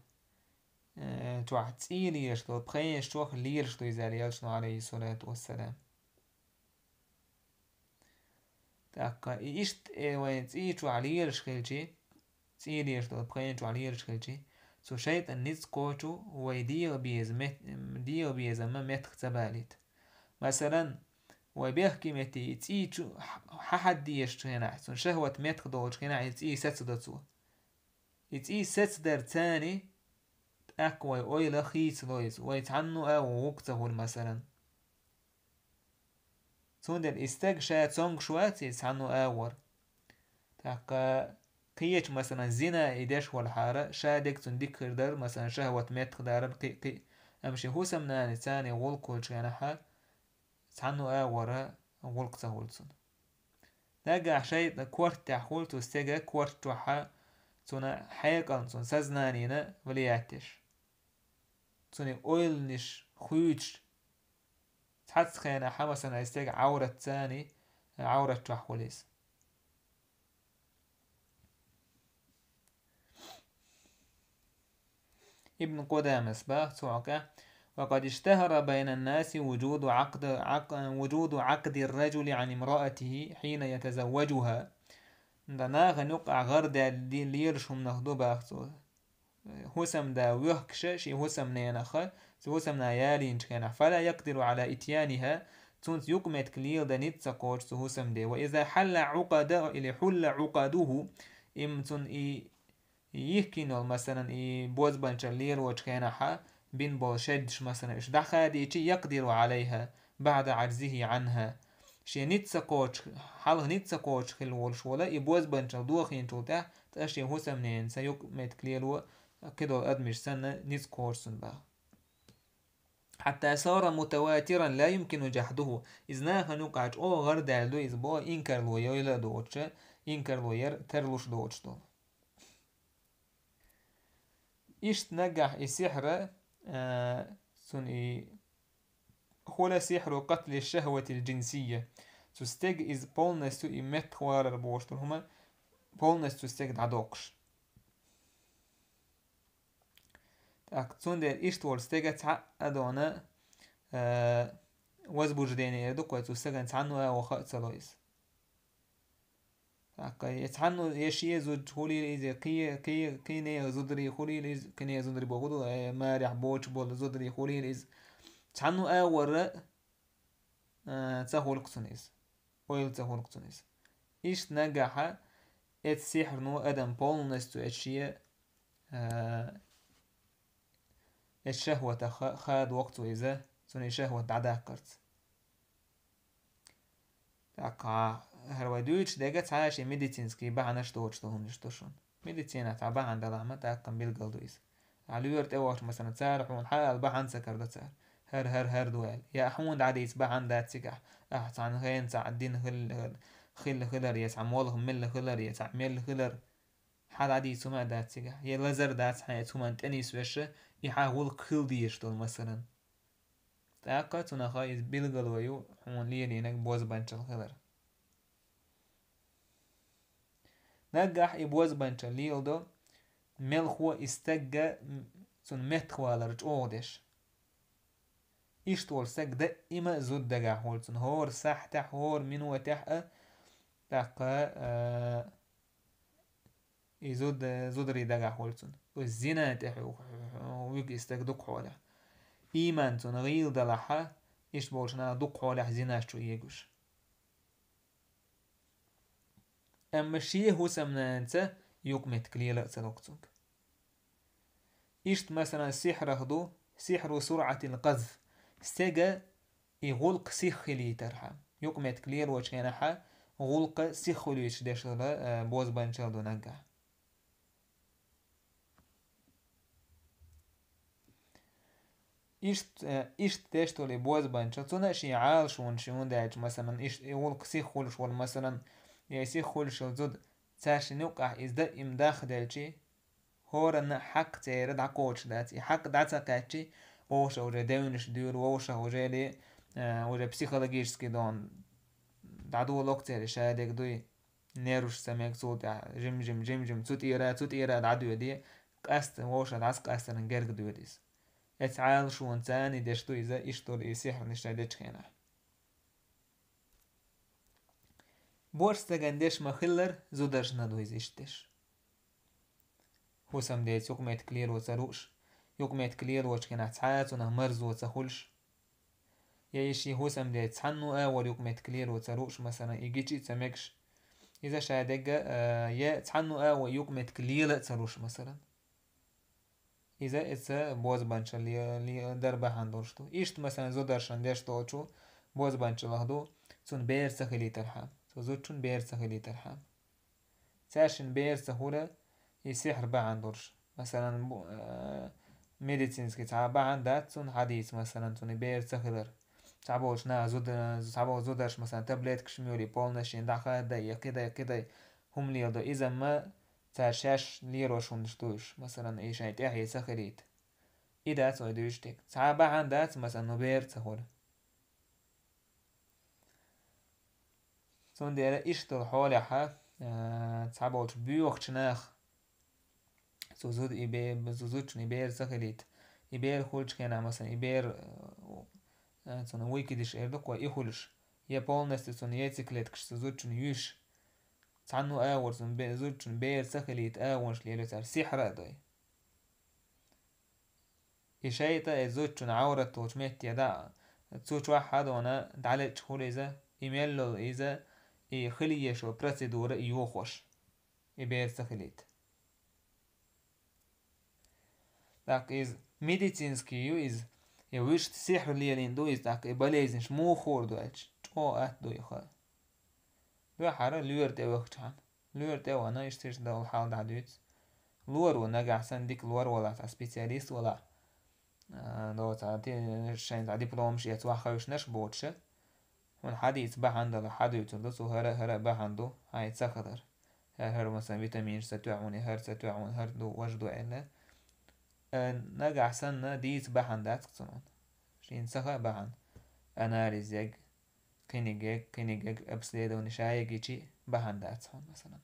э, чохь цӀий лелаш долу, пхенаш чохь лелаш ду иза аьлла элчано, алейхиссалату вассалам. ТӀаккха и иштта, э, вайн цӀий чохь лелаш хилчи, цӀий лелаш долу пхенаш чохь лелаш хилчи, цу шайтӀан ницкъ кхочу вай дегӀан беза мет-, дегӀан безаман меттах ца балийта. Масалан, вай бехке метте и цӀий чу хьа-, хьахьаддешачу хенахь, цунна шахӀват меттах долчу хенахь и цӀий сацадо цо. И цӀий сацадар царна, тӀаккха вай ойла хийцало иза, вай цхьанна а гӀуллакх ца хуьлу, масалан. Цундела и стаг ша цомгуш вац иза цхьанна а агӀор. ТӀаккха кхечу, масалан, зина и деш волхьара, ша дерг цунна дика хир дара, масалан, шахӀват меттахдаран кхин а, кхин а. Амма шен хӀусамнана царна гӀуллакх хуьлучу хенахьа, цхьанна а агӀора гӀуллакх ца хуьлу цунна. Нагахь шайтӀа корта тӀехь хуьлу цу стеган корта чохьа, цуьнан хьекъална, цуьнан сознаниена влиять деш. Цуьнан ойланаш хуьйцуш, цхьацца хенахь, масалан, и стеган Ӏаврат царна, Ӏаврат чохь хуьлу иза. Ибн Къудамас боху цу хьокъехь: «وقد اشتهر بين الناس وجود عقد، عق-، وجود عقد الرجل عن امرأته حين يتزوجها». Дан нахана юкъахь гӀар даьлла лелаш хӀуманах ду боху цо. ХӀусамда воьхкуш шен хӀусамненах, цу хӀусамнана ялийначу хенахь, «فلا يقدر على إتيانها», цуьнца юкъаметтиг леладан ницкъ ца кхочу цу хӀусамде. «وإذا حل عقد، или حل عقده», им цунна и, и йихкина йолу, масалан, и бозбанчалла лелочу хенахьа бина болу шеддаш, масалан, уьш дӀахадийчи, «يقدر عليها بعد عجزه عنها». Шен ницкъ ца кхочу, хьалха ницкъ ца кхочу хилла волуш волу и бозбанчалла дохийначул тӀаьхьа, ткъа шен хӀусамненца юкъаметтиг лело кхидолу адамаш санна ницкъ кхочу цунна боху. «حتى صار متواترا لا يمكن جحده». Иза нахана юкъахь чӀогӀа гӀар даьлла ду, иза боху инкарло йойла а доцуш, инкарло яр тарлуш доцуш долу. Иштта нагахь и сихьра, а, цуьнан и «خلا سحر قتل الشهوة الجنسية». Цу стеган иза полностью и меттахвалар бохуш долу хӀума полностью цу стеган дӀадоккхуш. ТӀаккха цундела иштта волу стеган цхьа а дона, а, возбуждение эр ду-кх вай, цу стеган цхьанна а ваха а ца ло иза. ТӀаккха я цхьанна, я шен зуда хуьлийла иза, кхе-, кхе-, кхин а зударий хуьлийла иза, кхин а зударий боху ду, э, марехь боцуш болу зударий хуьлийла иза. Цхьанна а вара, э, ца хуьлу-кх цунна иза. Ойла ца хуьлу-кх цунна иза. Иштта нагахьа эцу сихьрано адам полностью эцу шен, э, эцу шахватах ха-, хадо-кх цо иза, цунна и шахват дӀадаккхарца. ТӀаккха хӀара вай дуьйцуш дерг цхьа а шен медицинский бахьанаш доцуш долу хӀуманаш ду шуна. Медицинахь цхьа бахьана далахь ма, тӀаккха билгал ду иза. Ахьа лоьра тӀе вахча, масалан, цара хьуна хьаала бахьана ца карадо цара. ХӀара, хӀара, хӀара ду аьлла. Я хьуна дӀадийца бахьана дац цигахь. Ахьа цхьана хенахь цхьа дин хил-, хилла хилар, я цхьа молха милла хилар, я цхьа мелла хилар. Хьан дӀадийца хӀума а дац цигахь. Я лазар дац хьан эцу хӀуманна тӀе нисвеш, и хьан гӀуллакх хила дезаш долу, масалан. ТӀаккха цунах иза билгало ю хьуна лелийнарг бозбанчалла хилар. Нагахь и бозбанчалла леладо, мелхо и стагга, м, цунна меттахвалар чӀогӀа деш. Иштта волу стаг даима а зуда дагахь хуьлу цунна, хӀора сахьтехь, хӀора минотехь а, тӀаккха, а, и зуда, зударий дагахь хуьлу цунна. Иза зина тӀе хьу-, хьу-, хьу-, вуьгу и стаг дукха хьолехь. Ийман цунна гӀийла далахьа, иштта болчу наха дукха хьолехь зинаш чу егуш. Амма шен хӀусамнанца юкъаметтиг лела а ца ло цуьнга. Иштта, масалан, сихьрах ду, сихьру суръатил къазф, стеган и гӀуллакх сиха хилийтархьама. Юкъаметтиг лелочу хенахьа гӀуллакх сиха хуьлуьйтуш деш долу, а, бозбанчалла ду наггахь. Иштта, э, иштта деш долу и бозбанчалла, цунна а шен Ӏалашонаш ю хӀунда аьлча, масалан, иштта и гӀуллакх сиха хуьлуш волу, масалан, я сиха хуьлуш йолу зуда, цаьршинна юккъехь иза даима дахделчи, хӀоранна а хьакъ церан дӀакхочуш дац. И хьакъ дӀа ца кхаьччи, вовша уже девнаш дуьйлу, вовшах уже ли, э, уже психологический дон дӀадоло-кх церан ша дерг дуй. Нерваш ца мега цул тӀаьхьа, жим-жим, жим-жим, цу тӀера, цу тӀера дӀадоьдий, къаьста вовшах дӀасакъастаран герга доьду иза. Эцу Ӏалашонца царна деш ду иза, иштта долу и сихьрнаш ша дечу хенахь. Боьрша стагана деш ма-хиллара, зударшна ду иза иштта деш. ХӀусамдеца юкъаметтиг лело ца лууш, юкъаметтиг лелочу хенахь цхьа а цунах марзо ца хуьлуш, я и шен хӀусамдеца цхьанна а агӀор юкъаметтиг лело ца лууш, масалан, и гича а ца мегаш, иза ша дерг а, я цхьанна а агӀор юкъаметтиг лела а ца луш, масалан. Иза эца бозбанчалла ле-, ле-, дар бахьана долуш ду. Иштта, масалан, зударшна деш долчу бозбанчаллах ду, цунна бер ца хилийтархьама, цу зудчун бер ца хилийтархьама. Цаьршинна бер ца хуьлу, и сихьр бахьана долуш. Масалан, бу-, э, медицинский цхьа бахьана дац цунна хьадийца, масалан, цунна и бер ца хилар. Цхьаболчу наха зуда-, цхьаболчу зударша, масалан, таблеткаш муьйлий полностью дӀахадай, я кхидай, кхидай, хӀума леладо. Иза ма цара шаьш лелош хӀуманаш ду уьш, масалан, и шайн тӀаьхье ца хилийта. И дац вай дуьйцуш дерг. Цхьа бахьана дац, масалан, ну бер ца хуьлу. Цундела иштта долу хьолехьа, а, цхьаболчу боьхачу наха цу зуда и бе-, цу зудчун и бер ца хилийта. И бер хуьлучу хенахь, масалан, и бер, а, цунна выкидыш эр ду-кх вай, и хуьлуш. Я полностью цунна яйцеклеткаш цу зудчун юьш. Цхьанна а агӀор цунна бе-, зудчун бер ца хилийта агӀонаш лело цара, сихьр а дой. И шайтӀа и зудчун Ӏаврат долчу метте дӀа, цу чохь хьадона дӀалечча хуьлу иза, и мел лолу иза, и хила езаш йолу процедура и йохош, и бер ца хилийта. ТӀаккха иза медицинский ю иза, и вуьшта сихьр лелийна ду иза, тӀаккха и болезнаш муха хуур ду аьлча, чӀогӀа атта ду и хаа. Дуьххьара лоьра тӀе вахчахьана. Лоьра тӀе а вахана, иштта-иштта долу хьал дӀадуьйцу. Лоьро нагахь санна дика лоьра валахь, цхьа специалист валахь, а, доцахь, ти-, шайн цхьа дипломаш эца ваххевшинарш боцуша. Хьуна хьадийца бахьана дала хьадуьйцур ду, цо хӀара а, хӀара а бахьана ду, хьайн ца хилар. ХӀара, хӀара, масалан, витаминаш ца тоьхьа хьуна, хӀара ца тоьхьа хьуна, хӀара ду, важа ду аьлла. Э, нагахь санна дийца бахьана дац-кх цунна. Шена ца хаьа бахьана. Анализ егга, кхиниг егга, кхиниг егга, обследование ша егичи бахьана дац хьуна, масалан.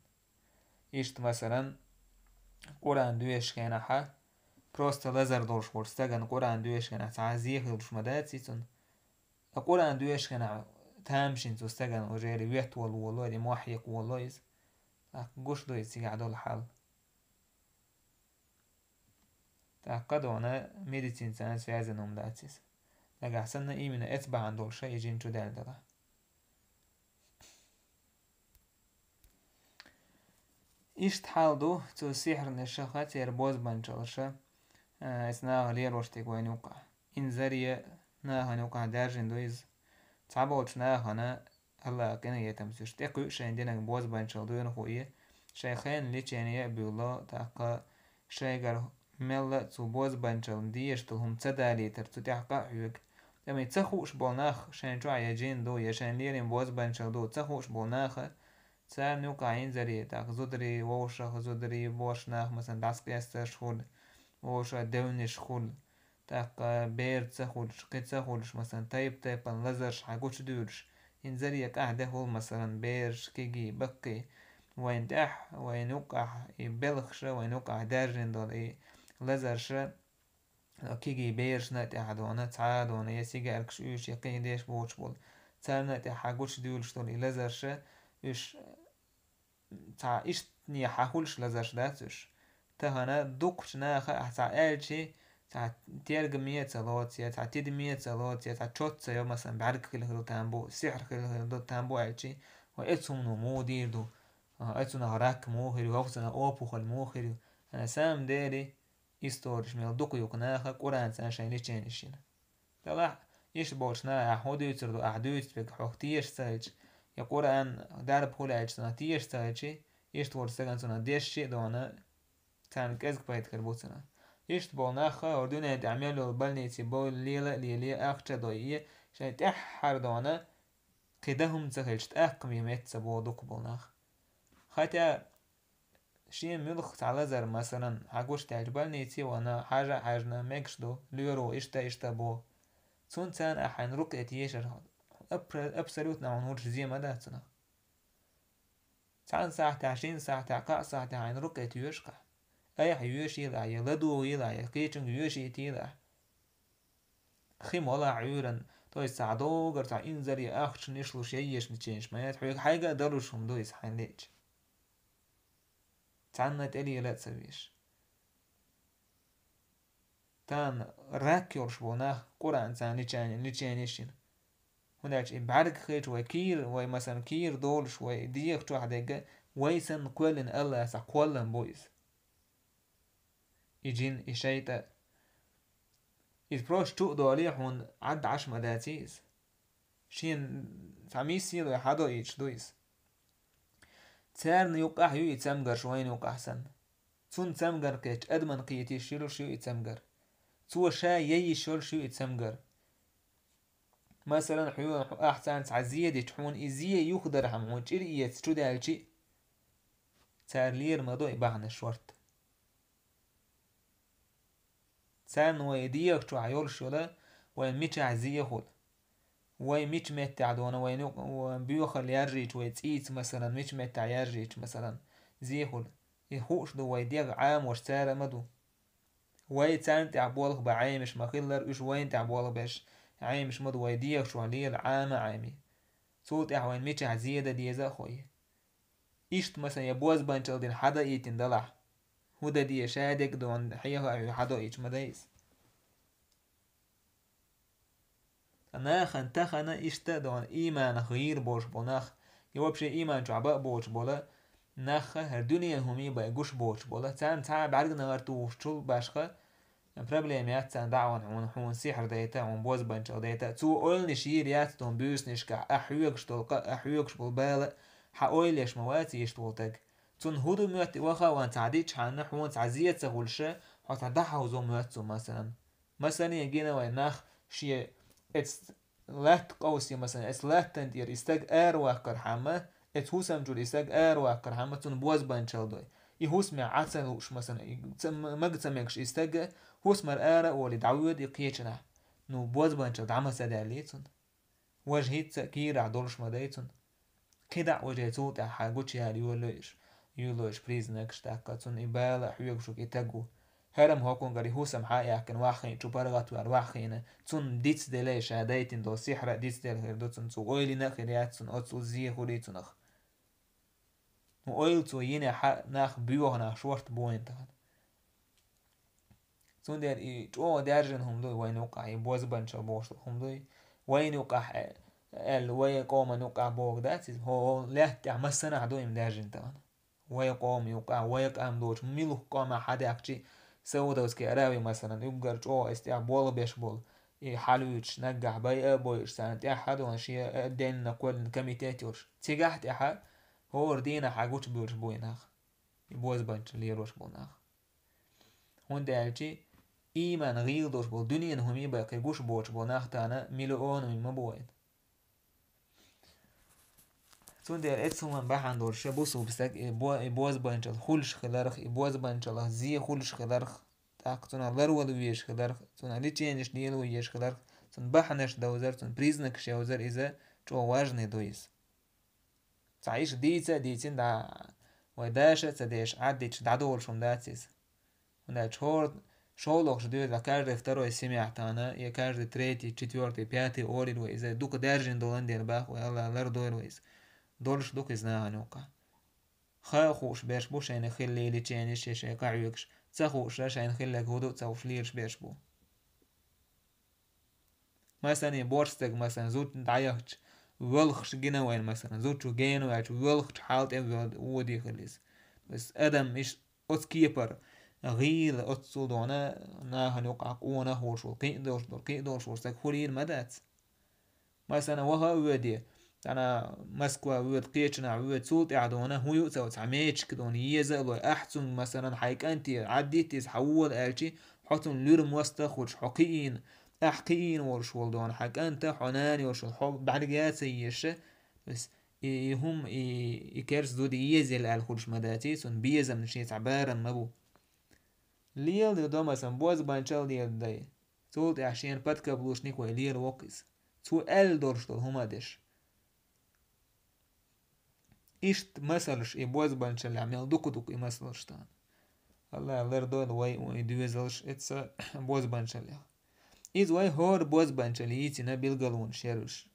Иштта, масалан, Къуръан доьшуш хенахьа, просто лазар долуш волчу стагана Къуръан доьшуш хенахь цхьа а зе хилуш ма дац и цунна. Ткъа Къуръан доьшуш хенахь тамашийна цу стагана уже или ветт волу воло, или мохь екъа воло иза. ТӀаккха гуш ду иза цигахь долу хьал. ТӀаккха дона медицинца связано хӀума дац иза. Нагахь санна именно эца бахьана долуша и жин чу даьлла дала. Иштта хьал ду цу сихьрнашаха, церан бозбанчаллаша, а, эца наха лелош дерг вайна юккъахь. Инзаре нахана юккъахь даьржина ду иза. Цхьаболчу нахана Аллахьа къинхетам ца уьш, тӀекхуьу шайн динан бозбанчалла дуьйна хуий, шайн хенан лечение а буьйло, тӀаккха шайгара мелла а цу бозбанчаллина дезаш долу хӀума ца далийтар, цу тӀехь къа а хьоьгу. Амма и ца хууш болу нах, шайн чохь я жин ду, я шайн лерина бозбанчалла ду, ца хууш болу наха, царна юккъахь инзаре, тӀаккха зударий вовшах, зударий боьрша нах, масалан, дӀасакъестарш хуьлу, вовшах девнаш хуьлу. ТӀаккха бер ца хуьлуш, кхин ца хуьлуш, масалан, тайп-тайпана лазарш хьан гучудуьйлуш, инзаре къаьхьа де хуьлу, масалан, бераш, кегий, баккхий, вайна тӀехь, вайна юккъахь и белхаша, вайна юккъахь даьржина долу и лазарша, кегий берашна тӀехь а дона, цхьа а дона, я сигаьркаш уьйш, я кхин деш боцуш болу. Царна тӀехь гучудуьйлуш долу и лазарша, уьш цхьа иштта хьан хуьлуш лазарш дац уьш. Тахана дукхачу наха ахь цхьа аьлчи, цхьа тергаме а ца лоцу, я цхьа тидаме а ца лоцу, я цхьа чот ца йо, масалан, бӀаьрг хила хила там бу, сихьр хила хила там бу аьлчи, вай эцу хӀумано муха дийр ду, а, эцунах рак муха хир ю, хӀокху цунах опухоль муха хир ю. На самом деле, историш мел дукха юкъа наха Къуръанца шайн леченеш йина. Делахь, иштта болчу наха ахь хӀун дуьйцур ду, ахь дуьйцу бега хьох теша ца хилча, я Къуръан дарба хуьлу аьлча цунах теша ца хилчи, иштта волчу стагана цунах дешчи а дона, царна кӀезиг пайда хир бу цунах. Иштта болу нахха хӀора дуьнен тӀехь мел йолу больници бойла лела а леле, ахча а дойъе, шайн тӀаьххьара дона, кхин дан хӀума ца хилча, тӀаккха мега метта ца боху дукха болу нах. Хотя, шен муьлхха цхьа лазар, масалан, хьан гуш даьлча больнице а вахана, хьажа а хьаьжна, мегаш ду, лоьро иштта, иштта боху. Цунна царна ахь хьайна рукъе тешар, аб-, абсолютно хьуна хӀуьрш зе ма дац цунах. Цхьана сахьтехь, шина сахьтехь, кхаа сахьтехь хьайна рукъе тоьшахь. Айхьа йоьшийла ахь, я ладугӀийла ахь, я кхечуьнга йоьшийтийла ахь. Хи молахь Ӏуьйранна, то есть цхьа догара цхьа инзаре ахчанаш луш, я ешна ченаш ма яц, хьоьга хьайга а далуш хӀума ду иза хьайна лиъча. Цхьанна тӀе лела а ца веш. Тахана рак йолуш болу нах Къуръан царна лечени-, лечени йина. ХӀунда аьлча и бӀаьрг хилча вай кийра, вай, масалан, кийра долуш, вай дегӀа чохь дерг а, вай санна кхоьллина АллахӀа цхьа кхоллам бу иза. И джин, и шайтӀа. Иза просто чу а долий, хьуна Ӏад Ӏаш ма даций иза. Шена цхьа миссия лой хьадоуьйтуш ду иза. Царна юккъахь ю и цамгарш вайна юккъахь санна. Цунна цамгар кхетча, адаман кхетийш йолуш ю и цамгар. Цо ша яйиш йолуш ю и цамгар. Масалан, хьоьга ахь царна цхьа зе дича, хьуна и зе юхадархьама, хьуна чӀир эца чу даьлчи, цара лера ма до и бахьанаш шорта. Царна вай дегӀа чохь йолуш йола, вайн мичахь зе хуьлу. Вай мича меттехь дона, вайн юкъ-, вайн боьхалла яржийча, вай цӀийца, масалан, мича меттехь яржийча, масалан, зе хуьлу. И хууш ду, вай дегӀ Ӏамош цара а ма ду. Вай царна тӀехь болх бан Ӏемаш ма-хиллара, уьш вайна тӀехь болх беш Ӏемаш ма ду, вай дегӀа чохь лела Ӏама а Ӏемий. Цул тӀаьхьа вайн мичахь зе дан деза а хой. Иштта, масалан, я бозбанчалла дина хьадаийтина далахь, хӀун дан де, ша дерг а дона, хьеха а хьоьга хьадоуьйтуш ма дай иза. Нахана тахана иштта а дона, ийманах гӀийр болуш болу нах, я вообще ийман чохь бан а боцуш болу нах, хӀара дуьненан хӀумий бай гуш боцуш болу, царна цхьа а бӀаьрган гӀар тухучул башха, проблема яц царна дӀа а ван хьуна, хьуна сихьр дайта, хьуна бозбанчалла дайта. Цо ойланаш йийр яц дуна буьйсанашкахь, ахь хьоьгуш долу къа, ахь хьоьгуш болу бала, хьан ойла еш ма вац иштта волу таг. Цунна хӀун ду моьтту и ваха а ван цхьа дичхьана, хьуна цхьа зе ца хуьлуша, хьо цхьа дӀахьовзо моьтту цо, масалан. Масалан, гина вай нах шен эцу латта къовсе, масалан, эцу латтан тӀера и стаг араваккхархьама, эцу хӀусам чуьра и стаг араваккхархьама, цунна бозбанчалла дой. И хӀусамехь Ӏа ца лууш, масалан, и ца, мага ца мегаш и стаг, хӀусамара ара а волий, дӀавоьду и кхечанхьа. Ну, бозбанчалла дӀа ма ца даьллий цунна. Важа хӀинца а кийрахь долуш ма дай цунна. КхидӀа а важа цул тӀаьхьа гучуяла йолуш, йолуш признакаш, тӀаккха цунна и бала а хьоьгуш ву и таг ву. ХӀара-м хӀокхунгара и хӀусам хьа а яьккхина, ваххийна чу паргӀатваьлла, ваххийна, цунна дицделла ша дайтина долу сихьра а дицделла хир ду, цунна цо ойла йина а хир яц, цунна оццул зе хуьлий цунах. Ну, ойла цо йинехь а, нах боьха, нах шорта бойна тахана. Цундела и чӀогӀа даьржина хӀума дуй вайна юккъахь, и бозбанчалла бохуш долу хӀума дуй. Вайна юккъахь, э, аьлла, вай къоман юккъахь боху дац иза? ХӀо, хӀо лаьтта тӀехь массанахь ду и даьржина тахана. Вай къоман юккъахь, вай къам доцу муьлхха къоман хьадаьхчи, Саудовский Араби, масалан, уггар чӀогӀа иза тӀехь болх беш болу, и хьалуьйтуш, наггахь байа а бойуш, царна тӀаьхьа а дона, шен а денна, кхоьллина комитет йолуш. Цигахь тӀаьхьа хӀора дийнахь хьан гучубуьйлуш буй нах, и бозбанчалла лелош болу нах. ХӀунда аьлча ийман гӀийла долуш болу, дуьненан хӀумий бай кхин гуш боцуш болу нах тахана миллионами ма бу вайна. Цундела эцу хӀуман бахьана долуш ша бусулба стаг и бо-, и бозбанчалла хуьлуш хиларх, и бозбанчаллах зе хуьлуш хиларх, тӀаккха цунах ларвала везаш хиларх, цунах леченеш лело езаш хиларх, цунна бахьанаш довзар, цунна признакаш йовзар иза чӀогӀа важный ду иза. Цхьа иштта дийца а дийцина дӀа, вай даша а ца деш, Ӏаддича дӀадолуш хӀума дац иза. ХӀунда аьлча хӀора ШолгӀача доьзалехь каждый второй семья тахана, я каждый третий, четвёртый, пятый олийла вай иза, дукха даьржина долан дера бах вай, Алла лардойла вай иза. Долуш ду-кх иза нахана юкъахь. Ха а хууш берш бу шайна хилла лелийча, я шайн къахьоьгуш, ца хууш шайна хилларг хӀун ду а ца хууш лелаш берш бу. Масалан, и борша стаг, масалан, зудчун дӀаяхча, воьлхуш гина вайна, масалан, зудчо гена ваьлча, воьлхучу хьал тӀе вуьйла, вуьйла хила иза. То есть адам иштта оцу кепара гӀийла, оццу дона нахана юкъахь къона а хууш волу, кхин а долуш долу, кхин а долуш волу стаг хуьлийла ма дац. Масалан, ваха а воьду, цхьана Москва воьду, кхечанхьа воьду, цул тӀаьхьа дона, хӀун ю а ца, цхьа мечик дона, еза а лой, ахь цунга, масалан, хьайн кӀанте, Ӏаддитта иза, хьан вола аьлчи, хьо цунна луьра мостагӀа хуьлуш, хьо кхиийна, ахь кхиийна волуш волу дона, хьан кӀанта, хьо нана йолуш волу, хьо бӀаьрга а ца езаш, и, и хӀума, и, и керста зуда езаелла аьлла хуьлуш ма дац, цунна безам шен цхьа барам ма бу. Лела ду, масалан, бозбанчал лела дай. Цул тӀаьхьа шена подкаблучник вай лела воккху иза. Цо аьлла долуш долу хӀума деш. Иштта масалш и бозбанчаллехь мел дукха ду-кх и масалш тахана. Алла лардойла вай и доьзалш эцца бозбанчаллехь. Иза вай хӀора бозбанчалла йийцина билгалонаш яра уьш.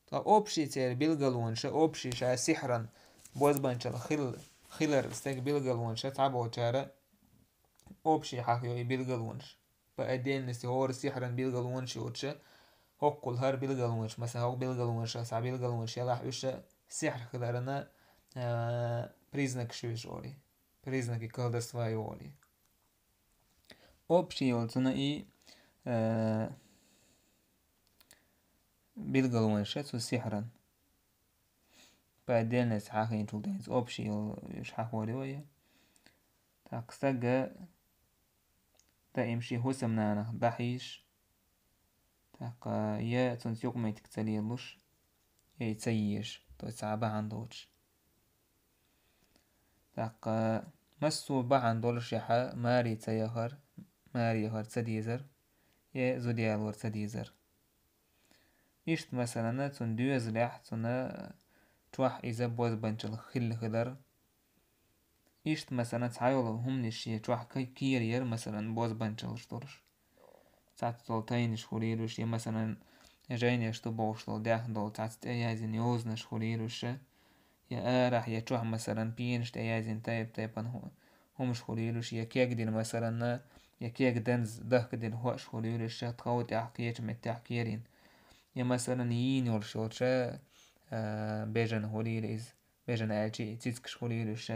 Ткъа общий церан билгалонаш, общий ша сихьран бозбанчалла хил-, хилар стеган билгалонаш цхьаболчара общий хьахайо и билгалонаш. По отдельности хӀора сихьран билгалонаш йоцуша, хӀоккхул хӀара билгалонаш, масалан, хӀокху билгалонаш, цхьа билгалонаш ялахь уьш сихьр хиларна, а, признакаш ю уьш олий. Признаки колдовства ю олий. Общий йолу цунна и, а, билгалонаш цу сихьран. По отдельности хьахийначул тӀаьхьа общий йолу уьш хьахор ю вай. ТӀаккха стага даим шен хӀусамнанах дӀахьийзаш, тӀаккха я цуьнца юкъаметтиг ца лелалуш, я и ца езаш, то есть цхьа бахьана доцуш. ТӀаккха массо а бахьана долушехь маре ца яхар, маре яхар ца дезар, я зуда ялор ца дезар. Иштта, масалан, цуьнан доьзалехь, цуьнан чохь иза бозбанчалла хилла хилар. Иштта, масалан, цхьайолу хӀуманаш шен чохь ка-, кера яра, масалан, бозбанчаллаш долуш. Цхьацца долу тайнаш хуьлийла уьш, я, масалан, жайнаш ду бохуш долу, даьхна долу, цхьацца тӀеязйина йозанаш хуьлийла уьш, я арахь, я чохь, масалан, пенаш тӀеязйина тайп-тайпана хӀу-, хӀумаш хуьлийла уьш, я кегдина, масалан, я кегданза дахкадина хӀоаш хуьлийла уьш, тхов тӀехь, кхечу меттехь керийна. Я, масалан, йийна йолуш йолча, а, бежана хуьлийла иза, бежана аьлча, и цицкаш хуьлийла уьш,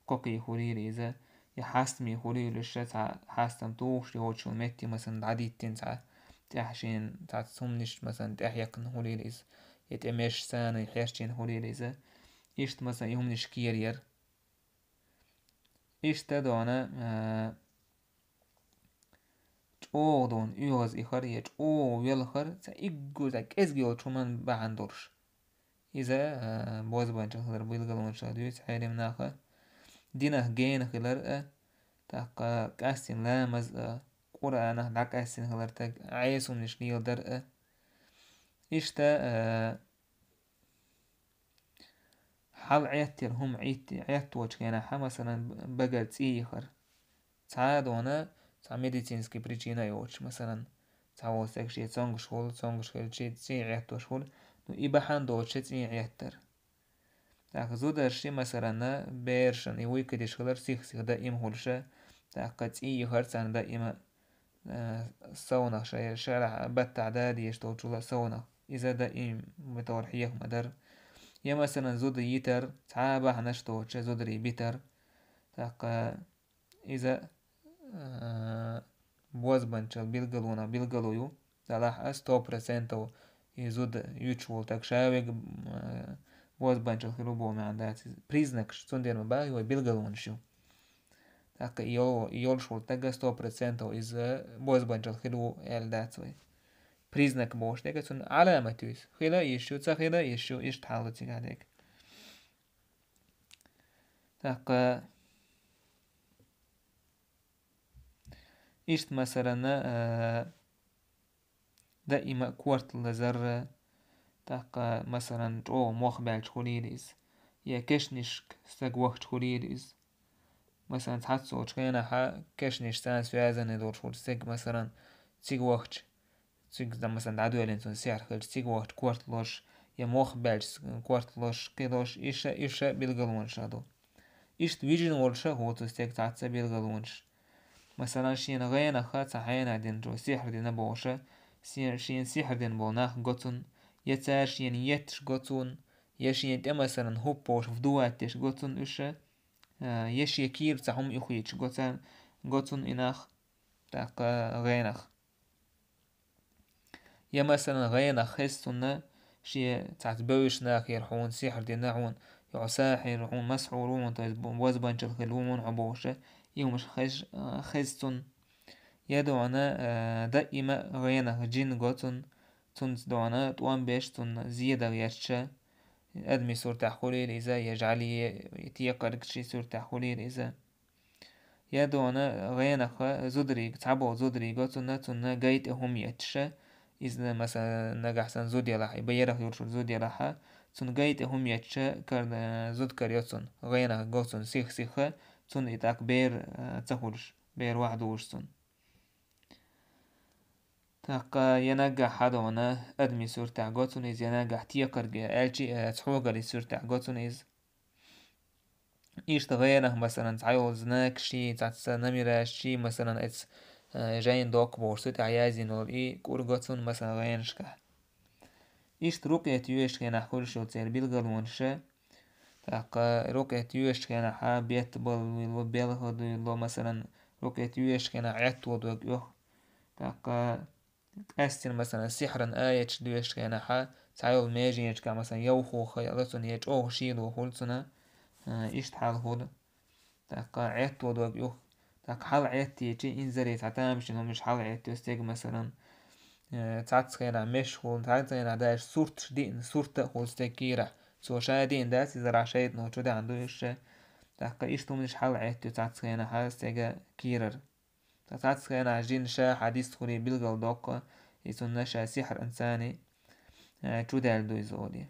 кхокхий хуьлийла иза, я хьастамий хуьлийла уьш, цхьа хьастам тухуш йоцуш йолу метте, масалан, дӀадиттина цхьа тӀехь шена цхьацца хӀуманаш, масалан, тӀехь яьккхина хуьлийла иза, я тӀе мешаш царна хьерчийна хуьлийла иза. Иштта, масалан, и хӀуманаш кера яра. Иштта дона, а, чӀогӀа дона оьгӀаз ихар я чӀогӀа велхар, цхьа иггур, цхьа кӀезиг йолчу хӀуманна бахьана долуш. Иза, а, бозбанчалла хилар билгалонаш дуьйцу Ӏелам наха. Динах гена хилар а, тӀаккха къаьстина ламаз а, Къуръанах дӀакъаьстина хилар стаг, Ӏеса хӀуманаш леладар а. Иштта, а, хьал Ӏеттера хӀума Ӏетти-, Ӏетточу хенахь, масалан, багара цӀий йихар. Цхьа а дона, цхьа медицинский причина а йоцуш, масалан, цхьа волу стаг шен цонгаш хуьлу, цонгаш хилча цӀий Ӏеттош хуьлу, ну, и бахьана доцуш цӀий Ӏеттар. ТӀаккха зударши, масалан, берашна и вуй кхидиш хилар сих-сиха даим хуьлуша, тӀаккха цӀий йихар царна даима, а, совнах шай-, шарахь баттахь да дезаш долчул а совнах. Иза даим витор хьеха ма дара. Я, масалан, зуда йитар, цхьа а бахьанаш доцуша зударий битар. ТӀаккха иза, а, бозбанчалла билгалонах билгало ю. Делахь а сто процентов и зуда юьтуш волу стаг ша верг, а, бозбанчалла хир ву боху маьӀна дац иза. Признакаш, цундела ма боху вай, билгалонаш ю. ТӀаккха и йо-, и йолуш волу стаг сто процентов иза бозбанчалла хир ву аьлла дац вай. Признак бохуш дерг цунна Ӏаламат ю иза. Хила а йиш ю, ца хила а йиш ю, иштта хьал ду цигахь дерг. ТӀаккха иштта, масалан, а, даима а корта лазар, тӀаккха, масалан, чӀогӀа мох баьлча хуьлийла иза, я кешнашка стаг вахча хуьлийла иза. Масалан, цхьацца волчу хенахьа кешнаш царна связанный долуш волчу стеган, масалан, цига вахча, цига, масалан, дӀадоьллина цунна сихьр хилча, цига вахча корта лозуш, я мох баьлча корта лозуш, кхин лозуш, иша, иша билгалонаш а ду. Иштта вижина волуша хӀу цу стеган цхьацца билгалонаш. Масалан, шена гӀенах цхьа хьенех дина чу сихьр дина бохуша, се-, шена сихьр дина болу нах го цунна, я цара шена етташ го цунна, я шена тӀе, масалан, хӀуппаш вдувать деш го цунна уьш, а, я шен кийра цхьа хӀума юхийча го царна, го цунна и нах, тӀаккха гӀенах. Я, масалан, гӀенах хеза цунна, шен цхьацца бевзаш нахера хьуна сихьр дина хьуна, я хьо сахьир, хьуна масхьур ву хьуна, то есть бо-, бозбанчал хила ву хьуна хьо бохуша, и хӀумаш хеза, а, хеза цунна. Я дона, а, даима гӀенах жин го цунна, цунца дона тӀом беш цунна зеда гӀерташа, адамийн суртехь хуьлийла иза, я жӀаьле, я текхаргашийн суртехь хуьлийла иза. Я дона гӀенах зударий, цхьаболу зударий го цунна, цунна гай тӀе хӀума етташа, иза, масалан, нагахь санна зуда елахь, и берах йолуш зуда елахьа, цунна гай тӀе хӀума етташа, кар-, зуда карайо цунна, гӀенах го цунна сих-сиха, цунна и тӀаккха бер, а, ца хуьлуш, бер вахьа дугӀуш цунна. ТӀаккха я наггахь хьадона адамийн суртехь го цунна иза, я наггахь текхарг, аьлчи, а, цхьогаллин суртехь го цунна иза. Иштта гӀенах, масалан, цхьайолу знакаший, цхьацца намирашчий, масалан, эца, а, жайна доккха бохуш цу тӀехь яздина волу и кӀур го цунна, масалан, гӀенашкахь. Иштта рукъет йоьшучу хенахь хуьлуш йолу церан билгалонаша, тӀаккха рукъет йоьшучу хенахьа бетта балла дуйла, белха дуйла, масалан, рукъет йоьшучу хенахь Ӏетто дог оьху. ТӀаккха къаьстина, масалан, сихьран аяташ доьшучу хенахьа, цхьайолу меженашкахь, масалан, йовхо хаяла цунна, я чӀогӀа шийла хуьлу цунна, а, иштта хьал хуьлу. ТӀаккха Ӏетто дог оьху. ТӀаккха хьала Ӏеттийча, инзаре цхьа тамашийна хӀуманаш хьала Ӏеттайо стеган, масалан, э, цхьацца хенахь мешахула, цхьацца хенахь дайша сурташ диъна, сурта а хуьлу стеган кийрахь. Цо ша диъна дац, изарахь шайтӀано чу даьхна ду уьш ша. ТӀаккха иштта хӀуманаш хьала Ӏеттайо цхьацца хенахьа стеган кийрара. Ткъа цхьацца хенахь жин ша хьан дистхуьлий билгал доккху, и цунна ша сихьр анцани, э, чу даьлла ду иза олий.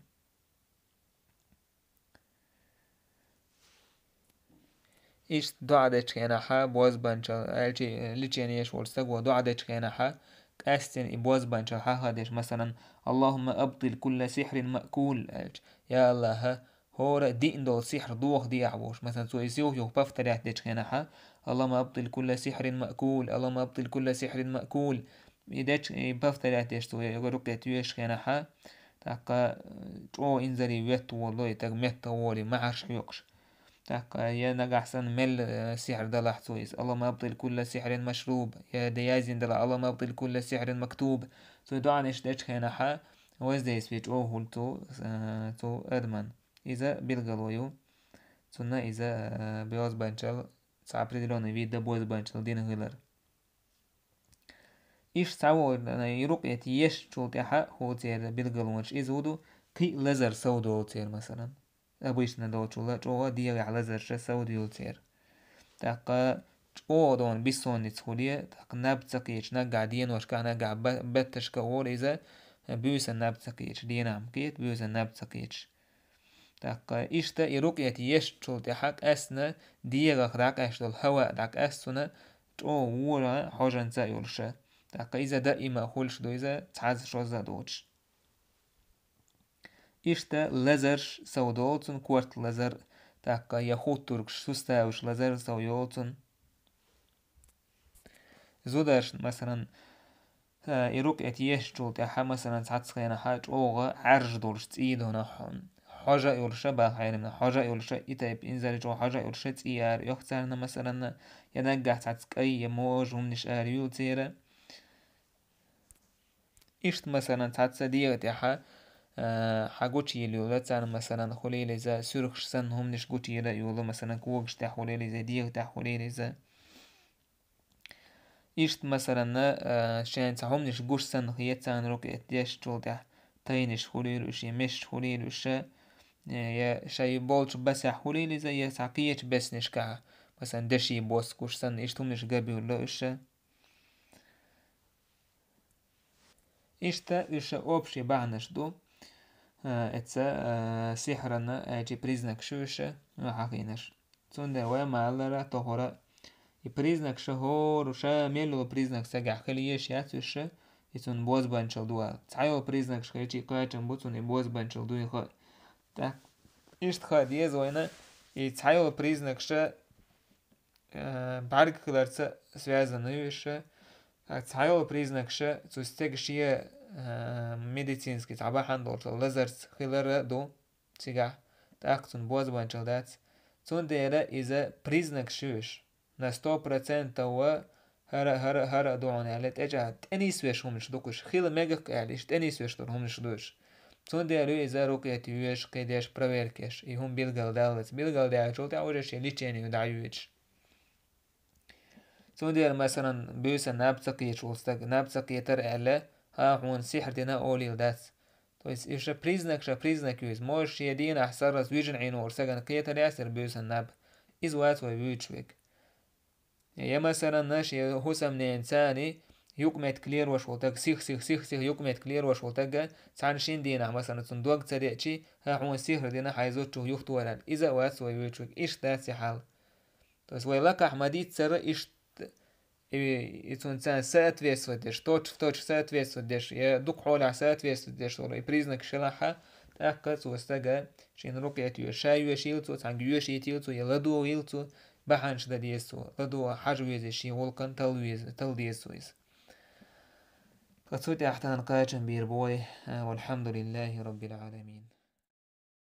Иштта доӀа дечу хенахьа, бозбанчал, аьлчи, лечение еш волчу стаго доӀа дечу хенахьа, къаьстина и бозбанчал хьаха деш, масалан, «Аллахумма абтил кулла сихьрин маъкул», аьлча, я Аллахьа, хӀора диъна долу сихьр дохадехьа бохуш. Масалан, цо иза юх-юх повторять дечу хенахьа, «Аллахумма абтил кулла сихьрин маъкул, Аллахумма абтил кулла сихьрин маъкул». И дечу, и повторять деш цо, я рукъет йоьшучу хенахьа, тӀаккха, э, чӀогӀа инзаре веттаволу, и таг меттахволий, махьарш хьоькхуш. ТӀаккха я нагахь санна мел, э, сихьр далахь цо иза, «Аллахумма абтил кулла сихьрин машруб», я де яздина далахь, «Аллахумма абтил кулла сихьрин мактуб». Цо и доӀанаш дечу хенахьа, воздействие чӀогӀа хуьлу цу, э, цу адаман. Иза билгало ю. Цунна иза, э, бозбанчал, цхьа определённый вида бозбанчал дина хилар. Иштта цхьа волу, и рукъет ешначул тӀаьхьа хӀу церан билгалонаш иза ву ду, кхин а лазар совдолу церан, масалан. Обычно долчул а чӀогӀа дегӀехь лазарша совдуьйлу церан. ТӀаккха чӀогӀа дона бессонница хуьлий, тӀаккха наб ца кхеташ, наггахь деношкахь, наггахь ба-, бетташка а волу иза, буьйсан наб ца кхеташ, денахь ма кхета, буьйсан наб ца кхеташ. ТӀаккха иштта и рукъет ешначул тӀаьхьа къаьстина дегӀах дӀакъаьсташ долу хӀаваъ дӀакъаьста цунна, чӀогӀа вора хьожанца а йолуша. ТӀаккха иза даима а хуьлуш ду иза, цхьазза-шозза а доцуш. Иштта лазарш сов долу цунна, корта лазар, тӀаккха я хуттургаш, суставаш лазар сов йолу цунна. Зударшна, масалан, э, и рукъет ешначул тӀаьхьа, масалан, цхьацца хенахьа чӀогӀа Ӏаьржа долуш цӀий дона хьо-, хьожа а йолуша, баха хьайнамна, хьожа а йолуша, и тайпа инзаре чӀогӀа хьожа а йолуша цӀий ара оьху царна, масалан, я наггахь цхьацца кӀай, я можа хӀуманаш ара юьйлу церан. Иштта, масалан, цхьацца дегӀа тӀехьа, э, хьан гучуйилла йолу царна, масалан, хуьлийла иза суьрхаш санна хӀуманаш гучуйира а йолу, масалан, когаш тӀехь хуьлийла иза, дегӀа тӀехь хуьлийла иза. Иштта, масалан, а, шайна цхьа хӀуманаш гуш санна хета царна рукъет дешначул тӀаьхьа тайнаш хуьлийла уьш, я мешаш хуьлийла уьш, э, я шайн болчу басехь хуьлийла иза, я цхьа кхечу беснишкахь, масалан, деши бос гуш санна, иштта хӀуманаш габуьйлу уьш. Иштта уьш общий бахьанаш ду, а, эца, а, сихьрана, а, чи признакаш уьш, а, хьахийнарш. Цундела вай ма аллара тохара, и признакаш хӀора ша мел йолу признак цигахь хила еш яц уьш, и цунна бозбанчалла ду аьлла. Цхьайолу признакаш хилча, и кхачам бу цунна и бозбанчалла дуй хаа. ТӀаккха иштта хаа деза вайна, и цхьайолу признакаш, э, бӀаьрг хиларца связано ю уьш. ТӀаккха цхьайолу признакаш цу стеган шен, э, медицинский цхьа бахьана долчу лазарца хилар а ду цигахь, тӀаккха цунна бозбанчалла дац. Цундела иза признакаш ю уьш. На сто процентов ва хӀара, хӀара, хӀара а ду хьуна аьлла, тӀечӀагӀ-, тӀенисвеш хӀуманаш ду-кх уьш. Хила мегаш-кх аьлла, иштта тӀенисвеш долу хӀуманаш ду уьш. Цундела ю иза рукъет йоьш, кхидерш, проверкаш, и хӀума билгалдаллалц. Билгалдаьллачул тӀаьхьа уже шен лечение дӀайоьдуш. Цундела, масалан, буьйсан наб ца кхеташ волу стаг, наб ца кхетара аьлла, хьан хьуна сихьр дина олийла дац. То есть, и ша признак, ша признак ю иза. Может, шен дийнахь сарралц вижина Ӏийна волу стагана кхетар яцара буьйсан наб. Иза вац вай вуьйцуш верг. Я, масалан, шен хӀусамненан царна юкъаметтиг лелош волу стаг, сих, сих, сих, сих юкъаметтиг лелош волу стаг, цхьана шина дийнахь, масалан, цунна дог ца деъчи, хьан хьуна сихьр дина, хьайн зудчух юхатора аьлла. Иза а вац вай вуьйцуш верг. Иштта дац и хьал. То есть вай лакхахь ма-дийццара иштта, и, и цунна царна соответствовать деш, точь в точь соответствовать деш, я дукха хьолехь соответствовать деш долу и признакаш хилахь, тӀаккха цо стага шена рукъет йоьшу, ша йоьшийла цо, цхьаьнга йоьшийтийла цо, я ладогӀийла цо, бахьанаш дан деза цо, ладогӀа хьажа веза, шен гӀуллакхана тала веза, тала деза цо иза. Ткъа цу тӀехь тахана кхачам бийр бу вай, а, валхьамдулиллахӀи раббил Ӏаламин.